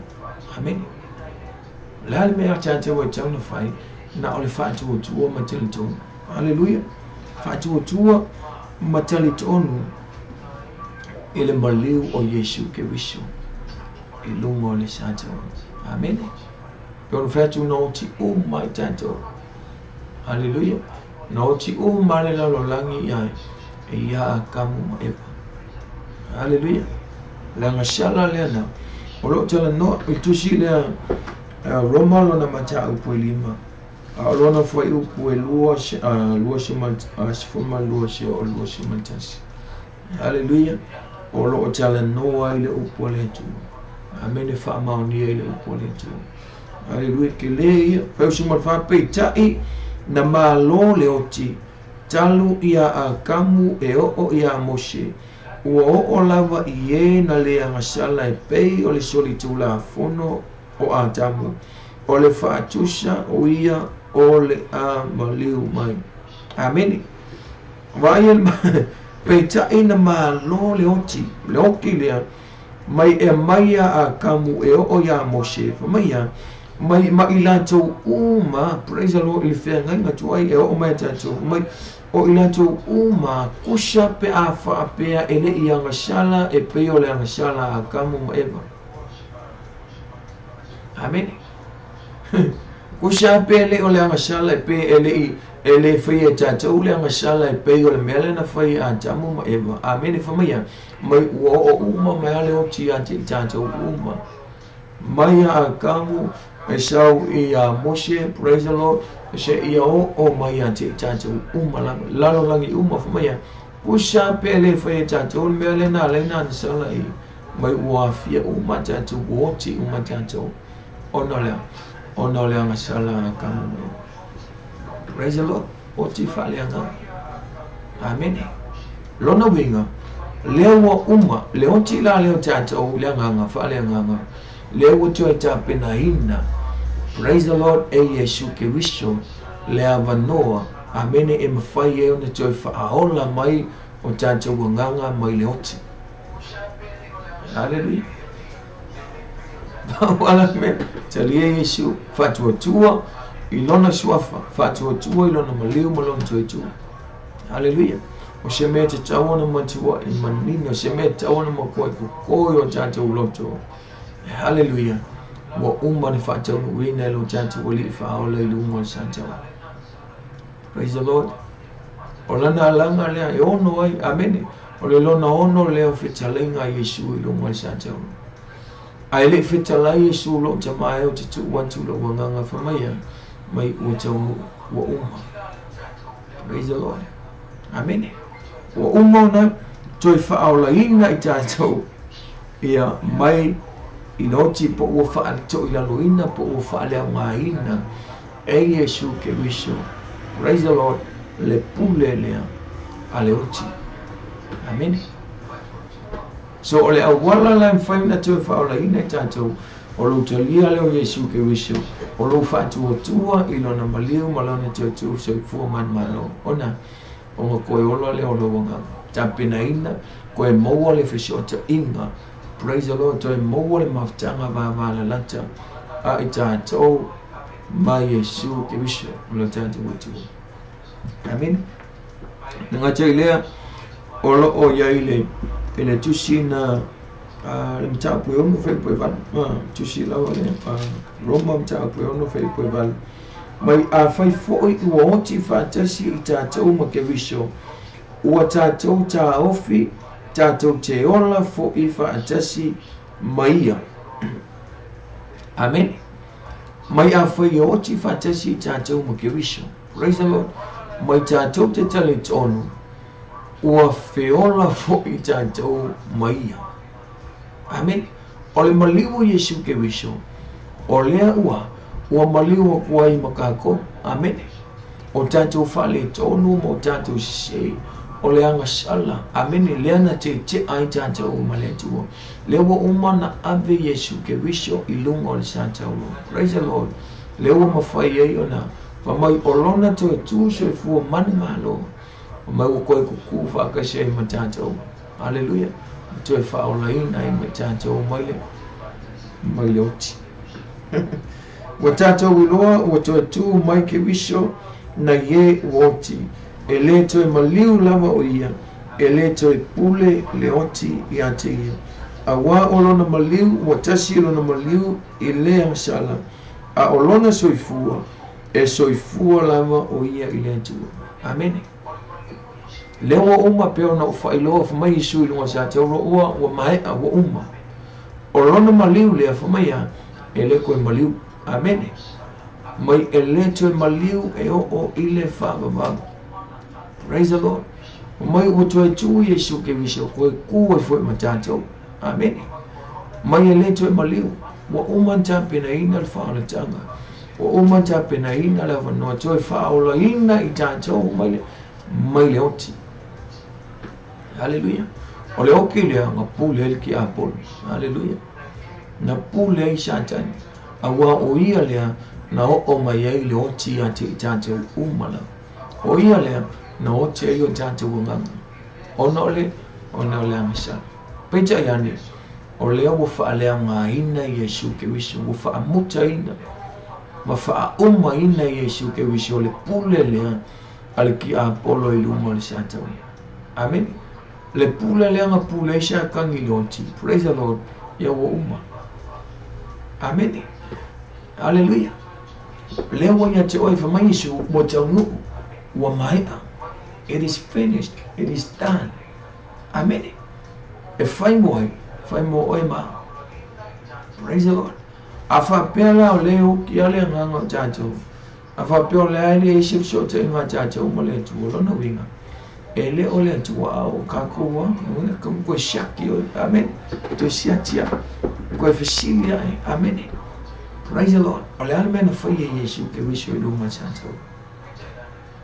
Amene. O le a le mea tatou e tau na fai, na o le faatuatua ma talitonu. Haleluia. Faatuatua ma talitonu i le maliu o Iesu Keriso i luga o le satauro. Amene. Pe ona fai atu na oti uma i tatou. Haleluia. Na oti uma le lalolagi ia e ia Atamu ma Eva. Haleluia. Le agasala lea na o loo talanoa i tusi lea Roma lona mataupu e 5 a o lona fuaiupu e 22 seia oo 21. Haleluia. O loo talanoa i le upu a le Atua. Amene. Faamaonia i le upu a le Atua. Haleluia. Tele ia fai ma faapeitai na malo le oti talu ia Atamu e oo ia Mose, ua oo lava i e na le agasala e pei o le solitulafono o Atamu, o le faatusa o ia o le a maliu mai. Amene. Vaai peitai na malo le oti, le oti lea mai e mai ia Atamu e oo ia Mose, fai mai ia mai ma i latou uma. Praise the Lord. I le feagaiga tuai e oo mai tatou mai o i latou uma kusa pe a faapea e le i agasala e pei o le agasala a Atamu ma Eva. Amene. Kusa pe le o le agasala e pe e le i e le fai e tatou le agasala e pei o le mea lea na fai a Atamu ma Eva. Amene. Fai mai ia mai ua oo uma mai ale oti ia te i tatou uma mai a Atamu e sau ia Mose. Praise the Lord. Se ia oo mai ia te i tatou uma lava lalolagi uma. Fai mai ia kusa pe le fai e tatou le mea lea na alai na agasala i mai ua afia uma tatou, ua oti uma tatou ona o le agasala a Atamu ma Eva. Praise the Lord. Oti faaleagaga. Amene. Lona uiga lea ua uma le oti la lea o tatou le agaga faaleagaga lea ua toe tapenaina. Praise the Lord. E Iesu Keriso le avanoa. Amene. E mafai ai ona toe faaola mai o tatou agaga mai le oti. Haleluia. Ala mea talia Iesu, faatuatua i lona suafa, faatuatua i lona maliu ma lona toetua. Haleluia. O se mea tatau ona matua i manino, o se mea tatau ona matua i kokoi o tatou loto. Haleluia. Ua uma ona faataunuuina e lo tatou Alii Faaola i luga o le sa taulolo. Praise the Lord. O lana alaga lea e ono ai, amene. O le lona ono lea o fetalaiga a Iesu i luga o le sa taulolo. Ae le i fetalai Iesu lou Tama e ou te tuu atu lou agaga fai mai a, mai ua taunuu, ua uma. Praise the Lord. Amene. Ua uma ona toe faaolaina i tatou ia mai i le oti po ua faatoilaloina po ua faaleaogaina e Iesu Keriso. Praise the Lord. Le pule lea a le oti. Amene. So o le auala la e mafai ona toe faaolaina i tatou, o lou talia lea o Iesu Keriso, o lou faatuatua i lona maliu ma lona toe soifua manumalo, ona koe ola lea o lou agaga. Tapenaina, koe maua le fesootaiga. Praise the Lord. Toe maua le mafutaga vavalalata a i tatou ma Iesu Keriso o lo tatou Atua. Amene. Le gata i lea, o loo i ai i le tusi na le mataupu e 6 Filipo e 8, tusi lava le Roma mataupu e 6 Filipo e 8. Mai afai foi ua oti faatasi i tatou ma Keriso, ua tatou taofi tatou te ola fo'i faatasi ma ia. Amene. Mai afai e oti faatasi i tatou ma Keriso. Praise the Lord. Mai tatou te talitonu, ua feola fo'i tatou ma ia. Amene. O le maliu o Iesu Keriso, o lea ua maliu aku ai ma kākou. Amene. O tatou faaletonu ma o tatou sesē, o le agasala. Amene. Lea na tete'a ai tatou ma le Atua. Lea ua uma na ave Iesu Keriso i luga o le sa taulolo. Praise the Lord. Lea ua mafai ai ona fa mai o lona toe tu soifua manumalo, mai ua koe kukū faakasi ai ma tatou. Haleluia. Toe faaolaina ai ma tatou mai le oti. Ua tatou iloa ua toe tu mai Keriso na ie ua oti. E le toe maliu lava o ia, e le toe pule le oti ia te ia. Auā o lona maliu, ua tasi lona maliu i le agasala, a o lona soifua, e soifua lava o ia i le Atua. Amene. Lea ua uma pe ona o faailoa fa mai Iesu i luga sa taulolo ua maea ua uma. O lona maliu lea fa mai a, e le koe maliu. Amene. Mai e le toe maliu e oo i le faavavau. Praise the Lord. Mai ua toe tu Iesu Keriso koe ku ai foi ma tatou. Amene. Mai e le toe maliu. Ua uma na tapenaina le faaolataga. Ua uma na tapenaina le avanoa toe faaolaina i tatou mai le oti. Haleluia. O le oki lea na pule ai le tiapolo. Haleluia. Na pule ai Satani. Auā o ia lea na oo mai ai le oti ia te i tatou uma lava. O ia lea na oti ai o tatou agaga. Ona o le agasala. Peitai ane, o lea ua faaleaogaina Iesu Keriso, ua faamutaina ma faaumaina Iesu Keriso le pule lea a le tiapolo i luga o le sa taulolo. Amene. Le pule lea na pule ai Satani i le oti. Praise the Lord. Ia ua uma. Amene. Haleluia. Lea ua ia te oe fa mai Iesu ua taunuu, ua maea. It is finished. It is done. Amene. E fai mo ai, fai mo oe ma. Praise the Lord. A faapea la o le oki a le agaga o tatou. A faapea o le a le ese fesootaiga a tatou ma le Atua, lona uiga. E le o le Atua a o kākou a, ka koe siaki oe. Amene. Toe siati a. Koe fesili ae. Amene. Praise the Lord. O le a le mea na fai e Iesu Keriso i luga o le sa taulolo.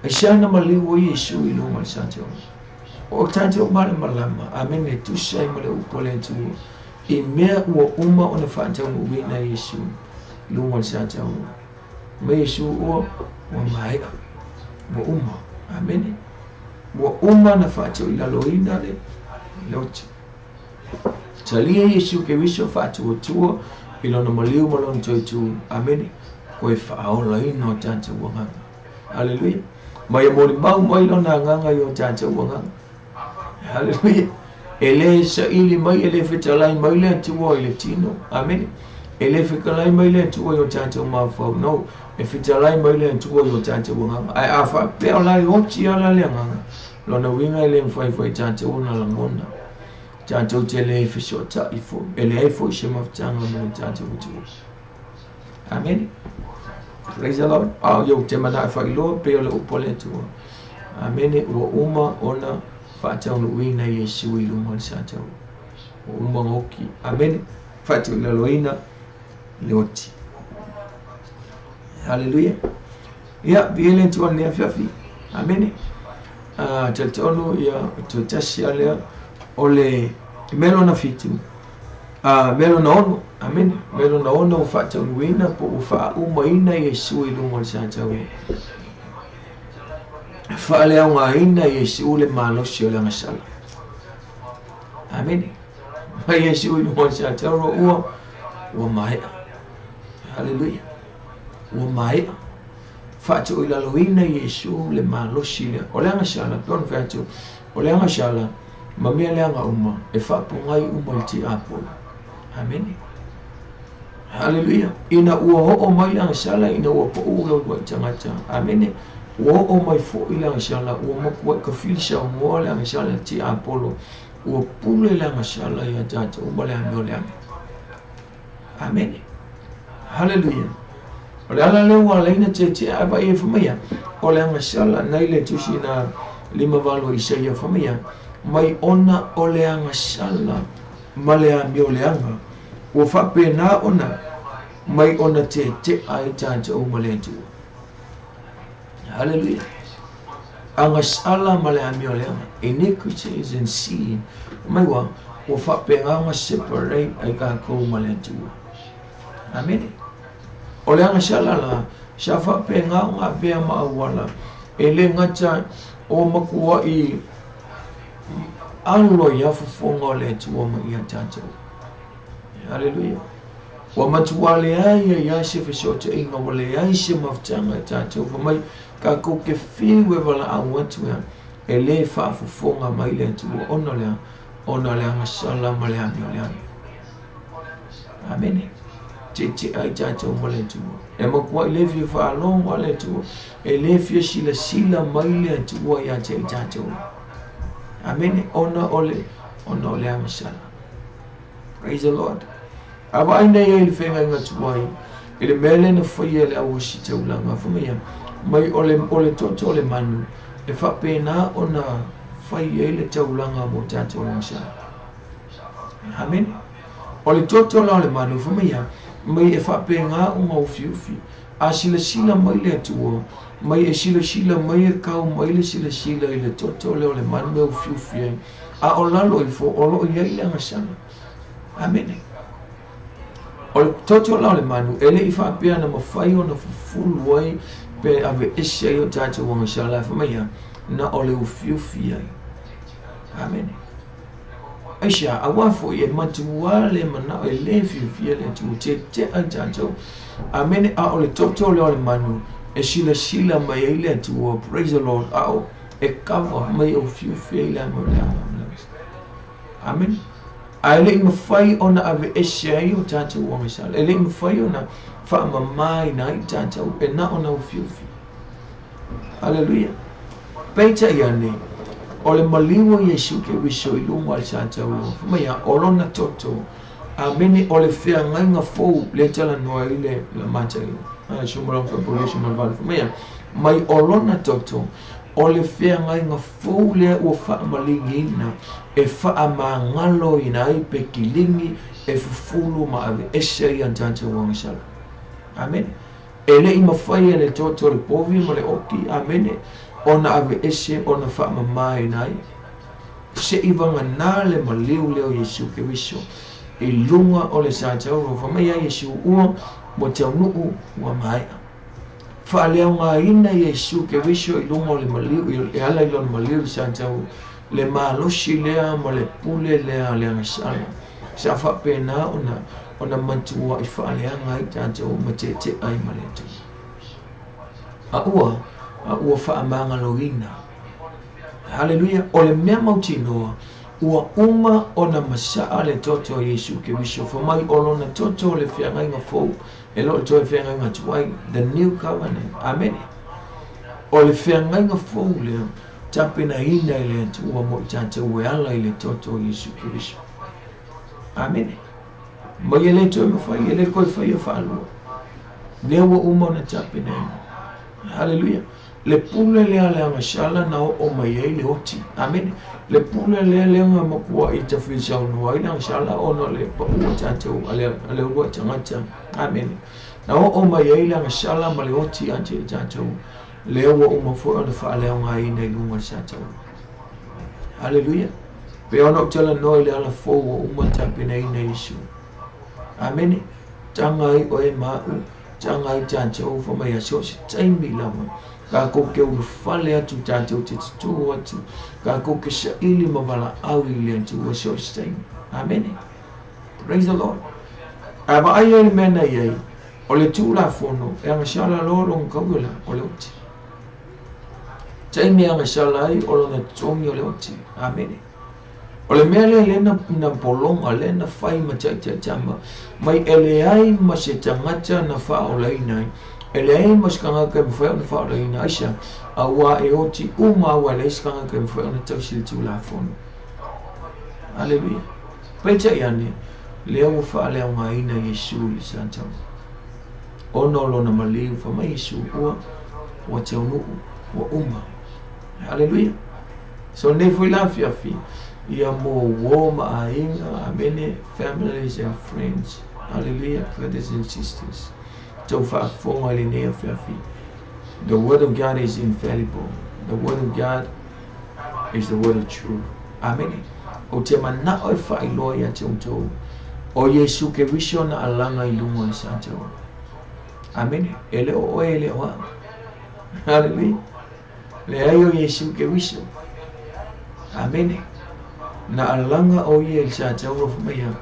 E sia na maliu o Iesu i luga o le sa taulolo. O tatou malamalama, amene, tusa ai ma le upu a le Atua. I mea ua uma ona faataunuuina Iesu i luga o le sa taulolo. Ma Iesu ua maea. Ua uma. Amene. Ua uma na faatoilaloina le oti. Talia Iesu Keriso faatuatua i lona maliu ma lona toe tu. Amene. Koe faaolaina o tatou agaga. Haleluia. Mai e molimau mai lona agaga i o tatou agaga. Haleluia. E le saili mai, e le fetalai mai le Atua i le tino. Amene. E le fetalai mai le Atua i o tatou mafaufau, no, e fetalai mai le Atua i o tatou agaga. Ae a faapea o la e oti lava la le agaga, lona uiga e le mafai foi e tatou ona lagona. Tatou te le fesootai foi, e leai foi se mafutaga ma le tatou Atua. Amene. Praise the Lord. A ou te manaʻo e faailoa pei o le upu a le Atua. Amene. Ua uma ona faataunuuina Iesu i luga o le sa taula. Ua uma ona oki. Amene. Faatuilaloina le oti. Haleluia. Ia, viia le Atua i lenei afiafi. Amene. Talitonu ia toe tasi lava lea o le mea lona 7, mea lona 6. Amene. Mea lona 6 ua faataunuuina po ua faaaumaina Iesu i luga o le sa taula. Faaleaogaina Iesu le malosi o le agasala. Amene. Mai Iesu i luga o le sa taula ua maea. Haleluia. Ua maea. Faatuilaloina Iesu le malosi lea. O le agasala, pe ona fai atu, o le agasala, ma mea leaga uma, e faapogai uma i le tiapolo. Amene. Haleluia. Ina ua oo mai le agasala, ina ua pau le uluai tagata. Amene. Ua oo mai foi le agasala, ua matuai kafili saunoa le agasala i le tiapolo. Ua pule le agasala ia tatou ma le amio leaga. Amene. Haleluia. O le ala lea ua ala ai ona tietie ae vaai ai fai mai ia, o le agasala nai le tusi na 58 o Isaia fai mai ia, mai ona o le agasala ma le amio leaga, ua faapena ona mai ona tietie ai tatou ma le Atua. Haleluia. Agasala ma le amio leaga. Iniquities and sin. Mai ua faapena ona separate ai tatou ma le Atua. Amene. O le agasala la, sa faapena ona avea ma auala, e le gata o matuai alo ai fofoga o le Atua ma ia tatou. Haleluia. Ua matua leai ai ai se fesootaiga, ua leai se mafutaga e tatou. Fai mai tatou te fiu e valaau atu ea, e le faafofoga mai le Atua, ona o le a? Ona o le agasala ma le amio leaga. Amene. Tietie ai tatou ma le Atua. E matuai le fia faalogo a le Atua, e le fia silasila mai le Atua ia te i tatou. Amene. Ona o le agasala. Praise the Lord. A vaai nei ai le feagaiga tuai, i le mea lea na faia e le auasi taulaga, fai mai ia, mai o le toto o le manu, e faapena ona fai ai le taulaga mo tatou agasala. Amene. O le toto la o le manu, fai mai ia, mai e faapena ona ufiufi. A silasila mai le Atua, mai e silasila mai e kau mai le silasila i le toto lea o le manu e ufiufi ai. A o lalo ifo, o loo i ai le agasala. Amene. O le toto la o le manu, e le i faapea na mafai ona fufulu ai pe ave ese ai o tatou agasala, fai mai ia, na o le ufiufi ai. Amene. Aisha, aua foi e matua le manao e le fiufia le Atua, tietie ai tatou. Amene. A o le toto lea o le manu, e silasila mai ai le Atua, praise the Lord, a o e kava mai e ufiufi ai le amio leaga. Amene. Ae le i mafai ona ave ese ai o tatou agasala, e le i mafai ona faamamaina ai tatou, e na ona ufiufi. Haleluia. Peitai ane, o le maliu o Iesu Keriso i luga o le sa taula, fai mai ia, o lona toto. Amene. O le feagaiga fou le talanoa ai le Mataio. 18, fai mai ia, mai o lona toto, o le feagaiga fou lea ua faamaligiina, e faamagaloina ai pe kiligi, e fufulu ma ave ese ai a tatou agasala. Amene. E le i mafai e le toto le povi ma le oki, amene, ona ave ese, ona faamamaina ai. Se i vagana le maliu lea o Iesu Keriso i luga o le sa taula, fai mai ia Iesu ua taunuu ua maea. Faaleaogaina Iesu Keriso i luga o le maliu, e ala i lona maliu i le sa taula, le malosi lea ma le pule lea le agasala. Sa faapena ona matua i faaleaga ai tatou ma tietie ai ma le Atua. A ua faamagaloina. Haleluia. O le mea mautinoa, Ua uma ona masa'a le toto o Iesu Keriso, fai mai o lona toto o le feagaiga fou, e le o le toe feagaiga tuai, the new covenant. Amene. O le feagaiga fou lea, tapenaina e le Atua mo i tatou e ala i le toto o Iesu Keriso. Amene. Mai e le toe mafai, e le koe faia faalua. Lea ua uma ona tapenaina. Haleluia. Le pule lea le agasala na oo mai ai le oti. Amene. Le pule lea lea na matuai tafilosaunoa ai le agasala ona o le paʻu o tatou a le uluai tagata. Amene. Na oo mai ai le agasala ma le oti ia te i tatou. Lea ua uma foi ona faaleaogaina i luga o le sataua. Haleluia. Pei ona ou talanoa i le ala fou ua uma ona tapenaina e Iesu. Amene. Taga ai oe ma a'u, taga ai tatou, fai mai a so o se taimi lava. Kākou ke ulufale atu, tātou te tutū atu, kākou ke saili ma valaau i le Atua so o se taimi. Amene. Praise the Lord. A vaai ai le mea na i ai, o le Tulafono e agasala loa lona tauela o le oti. Taimi e agasala ai o lona totogi o le oti. Amene. O le mea lea lea na, na pologa, lea na fai ma taitaitama, mai e leai ma se tagata na faaolaina ai. E leai ma se tagata e mafai ona faaolaina. Aisea? Auā e oti uma auā e leai se tagata e mafai ona tausi le Tulafono. Aleluia. Peitai ane, lea ua faaleaogaina Iesu i le sataua. Ona o lona maliu, fai mai Iesu, ua, ua taunuu, ua uma. Aleluia. So nei foi la afiafi, ia mo uō ma aiga, amene, families and friends. Hallelujah, brothers and sisters. Tau faafofoga i lenei afiafi. The word of God is infallible. The word of God is the word of truth. Amene. Ou te manao e faailoa ia te outou, o Iesu Keriso na alaga i luga o le sataua. Amene. E le o oe e le o a'u. Hallelujah. Leai o Iesu Keriso. Amene. Na alaga o ia i le sataua fai mai a,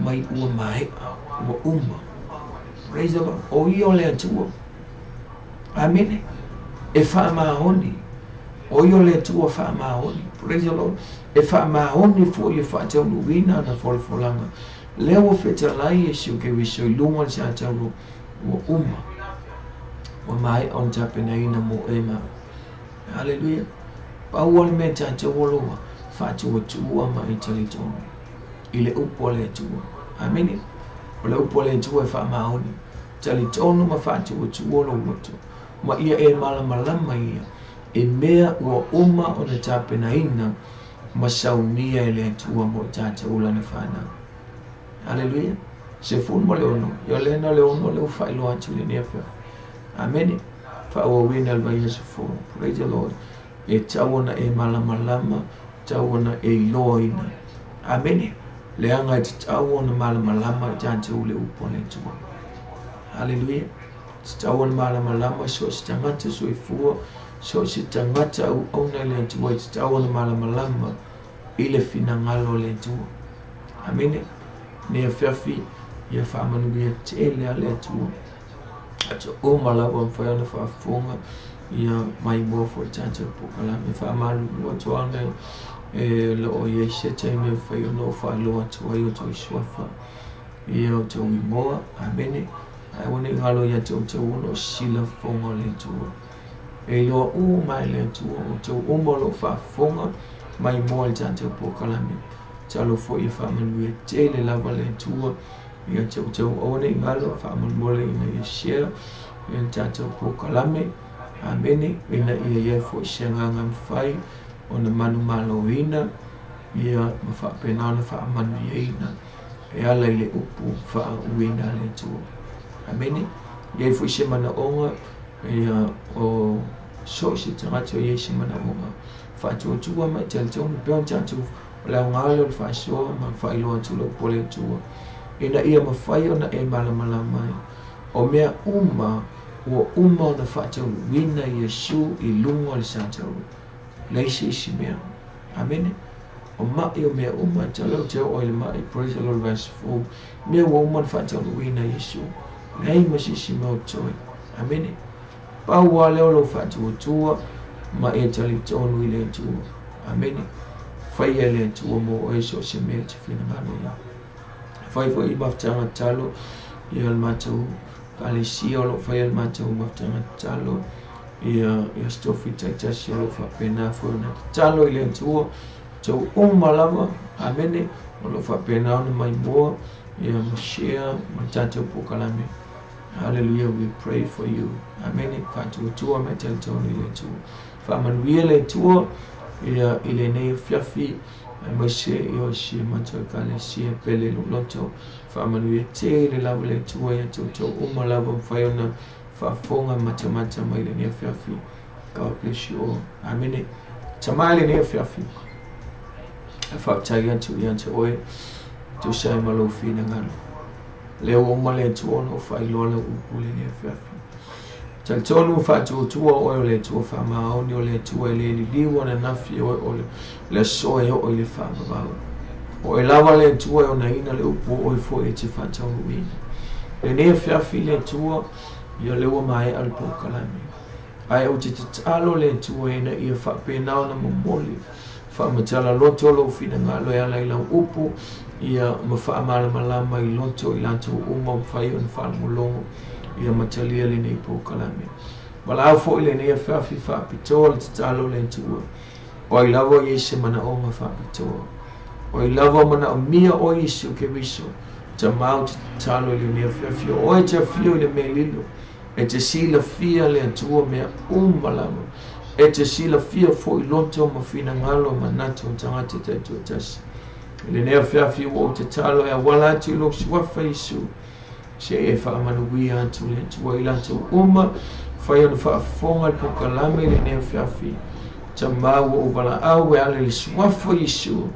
mai ua mae'a, ua uma. Praise the Lord. O ia o le Atua. Amene. E faamaoni. O ia o le Atua faamaoni. Praise the Lord. E faamaoni foi e faataunuuina ana folafolaga. Lea ua fetalai Iesu Keriso i luga o le sataua, ua uma. Ua maea ona tapenaina mo e ma. Haleluia. Pau lava le mea tatou o lo o faatuatua ma e talitonu i le upu a le Atua. Amene. O le upu a le Atua e faamaoni. Talitonu ma faatuatua lou loto, ma ia e malamalama ia i mea ua uma ona tapenaina ma saunia e le Atua mo i tatou lana fanau. Aleluia. 16, ia lea na o le ono lea ua faailoa atu i lenei afiafi. Amene. Faaauauina le vaiaso fou. Praise the Lord. E tau ona e malamalama, tau ona e iloaina. Amene. Leaga e tatau ona malamalama i tatou le upu a le Atua. Haleluia. Tatau ona malamalama so o se tagata soifua, so o se tagata auauna i le Atua, e tatau ona malamalama i le finagalo o le Atua. Amene. Nei afiafi, ia faamanuia tele a le Atua. Atua uma lava mafai ona faafofoga ia maimoa foi le tatou polokalame. Faamalulu atu ana e lo o i ai se taimi e mafai ona ou faailoa atu ai outou suafa ia outou igoa. Amene. Ae aua ne i galo ia te outou ona o sila fofoga o le Atua. E iloa uma e le Atua outou uma o lo o faafofoga maimoa le tatou polokalame. Talo foi e faamanuia tele lava le Atua ia te outou. Aua ne i galo faamolemole ina ia share ia le tatou polokalame. Amene. Ina ia i ai foi se agaga mafai ona manumaloina ia ma faapena ona faamanuiaina e ala i le upu faauuina a le Atua. Amene. I ai foi se manaoga ia o so o se tagata o i ai se manaoga faatuatua ma e talitonu pea ona tatou o le aoga lea o le faasoa ma le faailoa atu o le upu a le Atua ina ia mafai ona e malamalama ai o mea uma ua uma ona faataunuuina Iesu i luga o le sataua. Leai se isi mea. Amene. O maʻi o mea uma, tala ou te oo ai i le maʻi, praise the Lord, verse 4. Mea ua uma ona faataunuuina Iesu. Leai ma se isi mea o totoe. Amene. Pau lava lea o lou faatuatua ma e talitonu i le Atua. Amene. Faia le Atua mo oe so o se mea e te finagalo i ai. Fai foi mafutaga tatalo ia le matou ekalesia o lo o faia le matou mafutaga tatalo ia ia stofi taitasi o lo o faapena foi ona tatalo i le Atua tou uma lava. Amene. O lo o faapena ona maimoa ia ma share ma le tatou polokalame. Hallelujah, we pray for you. Amene. Faatuatua ma e talitonu i le Atua. Faamanuia le Atua ia i lenei afiafi aemaise ia o si matou ekalesia pele i lou loto. Faamanuia tele lava le Atua ia toutou uma lava mafai ona faafofoga matamata mai lenei afiafi. God bless you all. Amene. Tama i lenei afiafi. E faafetai atu ia te oe, tusa ai ma lou finagalo. Lea ua uma le Atua ona ou faailoa lau upu i lenei afiafi. Talitonu faatuatua oe o le Atua faamaoni, o le Atua e le liliu ananafi oe o le aso e oo i le faavavau. O oe lava le Atua e onaina le upu o oe foi e te faataunuuina. Lenei afiafi le Atua, ia lea ua maea le polokalame. Ae ou te tatalo le Atua ina ia faapena ona momoli faamatala loto lou finagalo e ala i lau upu ia ma faamalamalama i loto i latou uma mafai ona faalogologo ia ma talia lenei polokalame. Valaau foi lenei afiafi faapitoa le tatalo le Atua. O ai lava i ai se manaoga faapitoa. O ai lava manaomia oe Iesu Keriso. Tama ou te tatalo i lenei afiafi. O oe te afio i le mea lilo. E te silafia le Atua mea uma lava. E te silafia foi loto ma finagalo manatu o tagata taitoatasi. I lenei afiafi ua ou tatalo e auala atu i lou suafa Iesu. Se e faamanuia atu le Atua i latou uma fai ona faafofoga le polokalame i lenei afiafi. Tama ua ou valaau e ala i le suafa Iesu.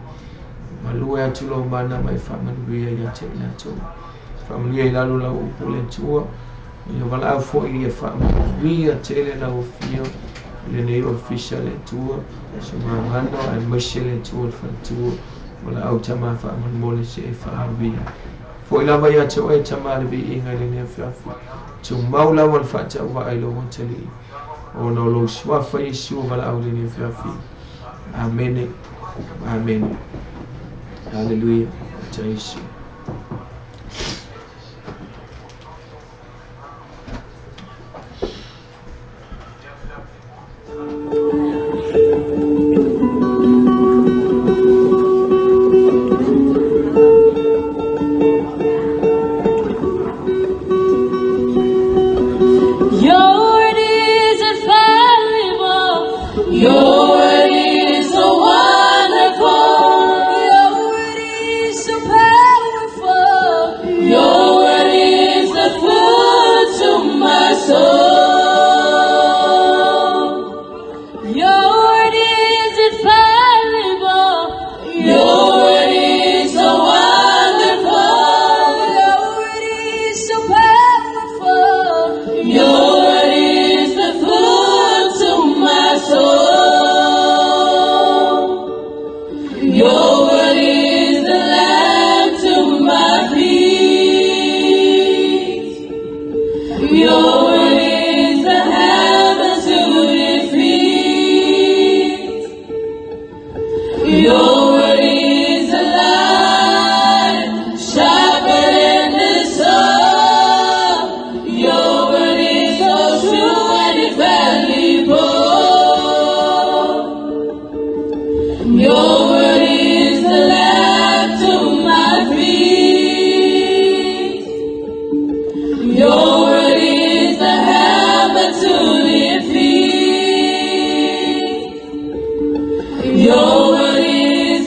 Malue atu lou mana ma e faamanuia ia te i latou. Faamanuia i lalo lau upu le Atua. Ia valaau foi ia faamanuia tele lau afio i lenei ofisa le Atua. Sumagano aemaise le Atua le faletua. Valaau tama faamolemole se e faamanuia. Foi lava ia te oe tama le viiga i lenei afiafi. Tumau lava le faatauvaa i lou atalii. Ona o lou suafa Iesu valaau i lenei afiafi. Amene. Amene. Hallelujah. Faafetai Iesu. Your word is infallible. Your word is so wonderful. Your word is so powerful. Your word is the food to my soul. Your word is infallible. Your word is so wonderful. Your word is so powerful. Your word is the food to my soul. Your word is the lamp to my feet. Your word is the hammer to defeat. Your word is the light, sharper than the sun. Your word is so true and infallible. Your word is the lamp to my feet. Your word is the hammer to defeat. Your word is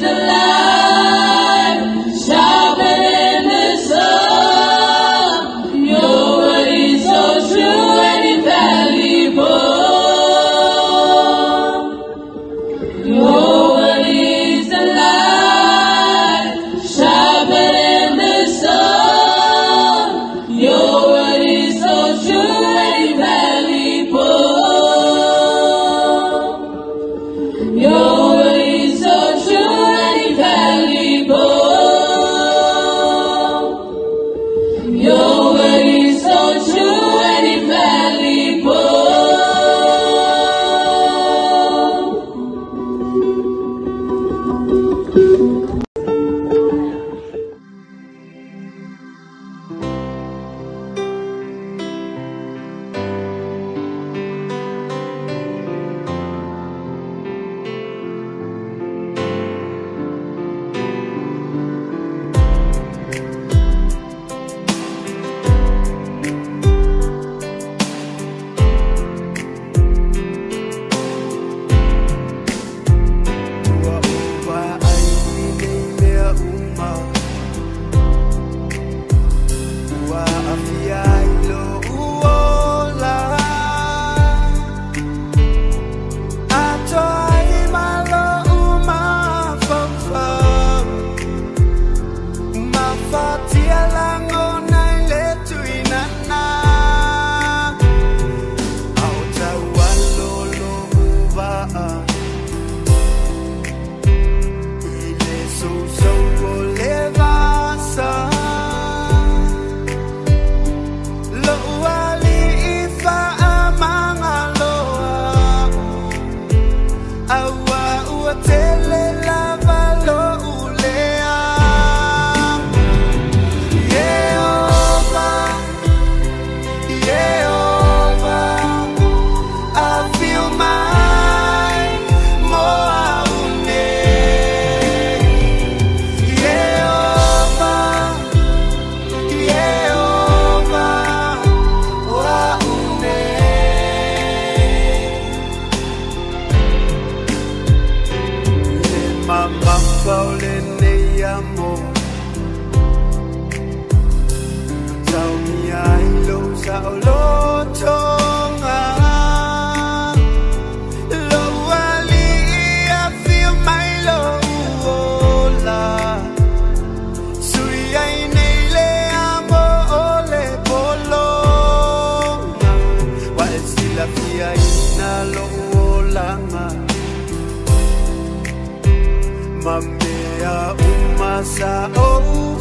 Fao lenei amo. Taumia ai lou saolotoga. Lou alii afio mai lou ola. Sui ai nei le amo o le pologa. Ua e silafiaina lou olaga. Ma mea uma sa ou.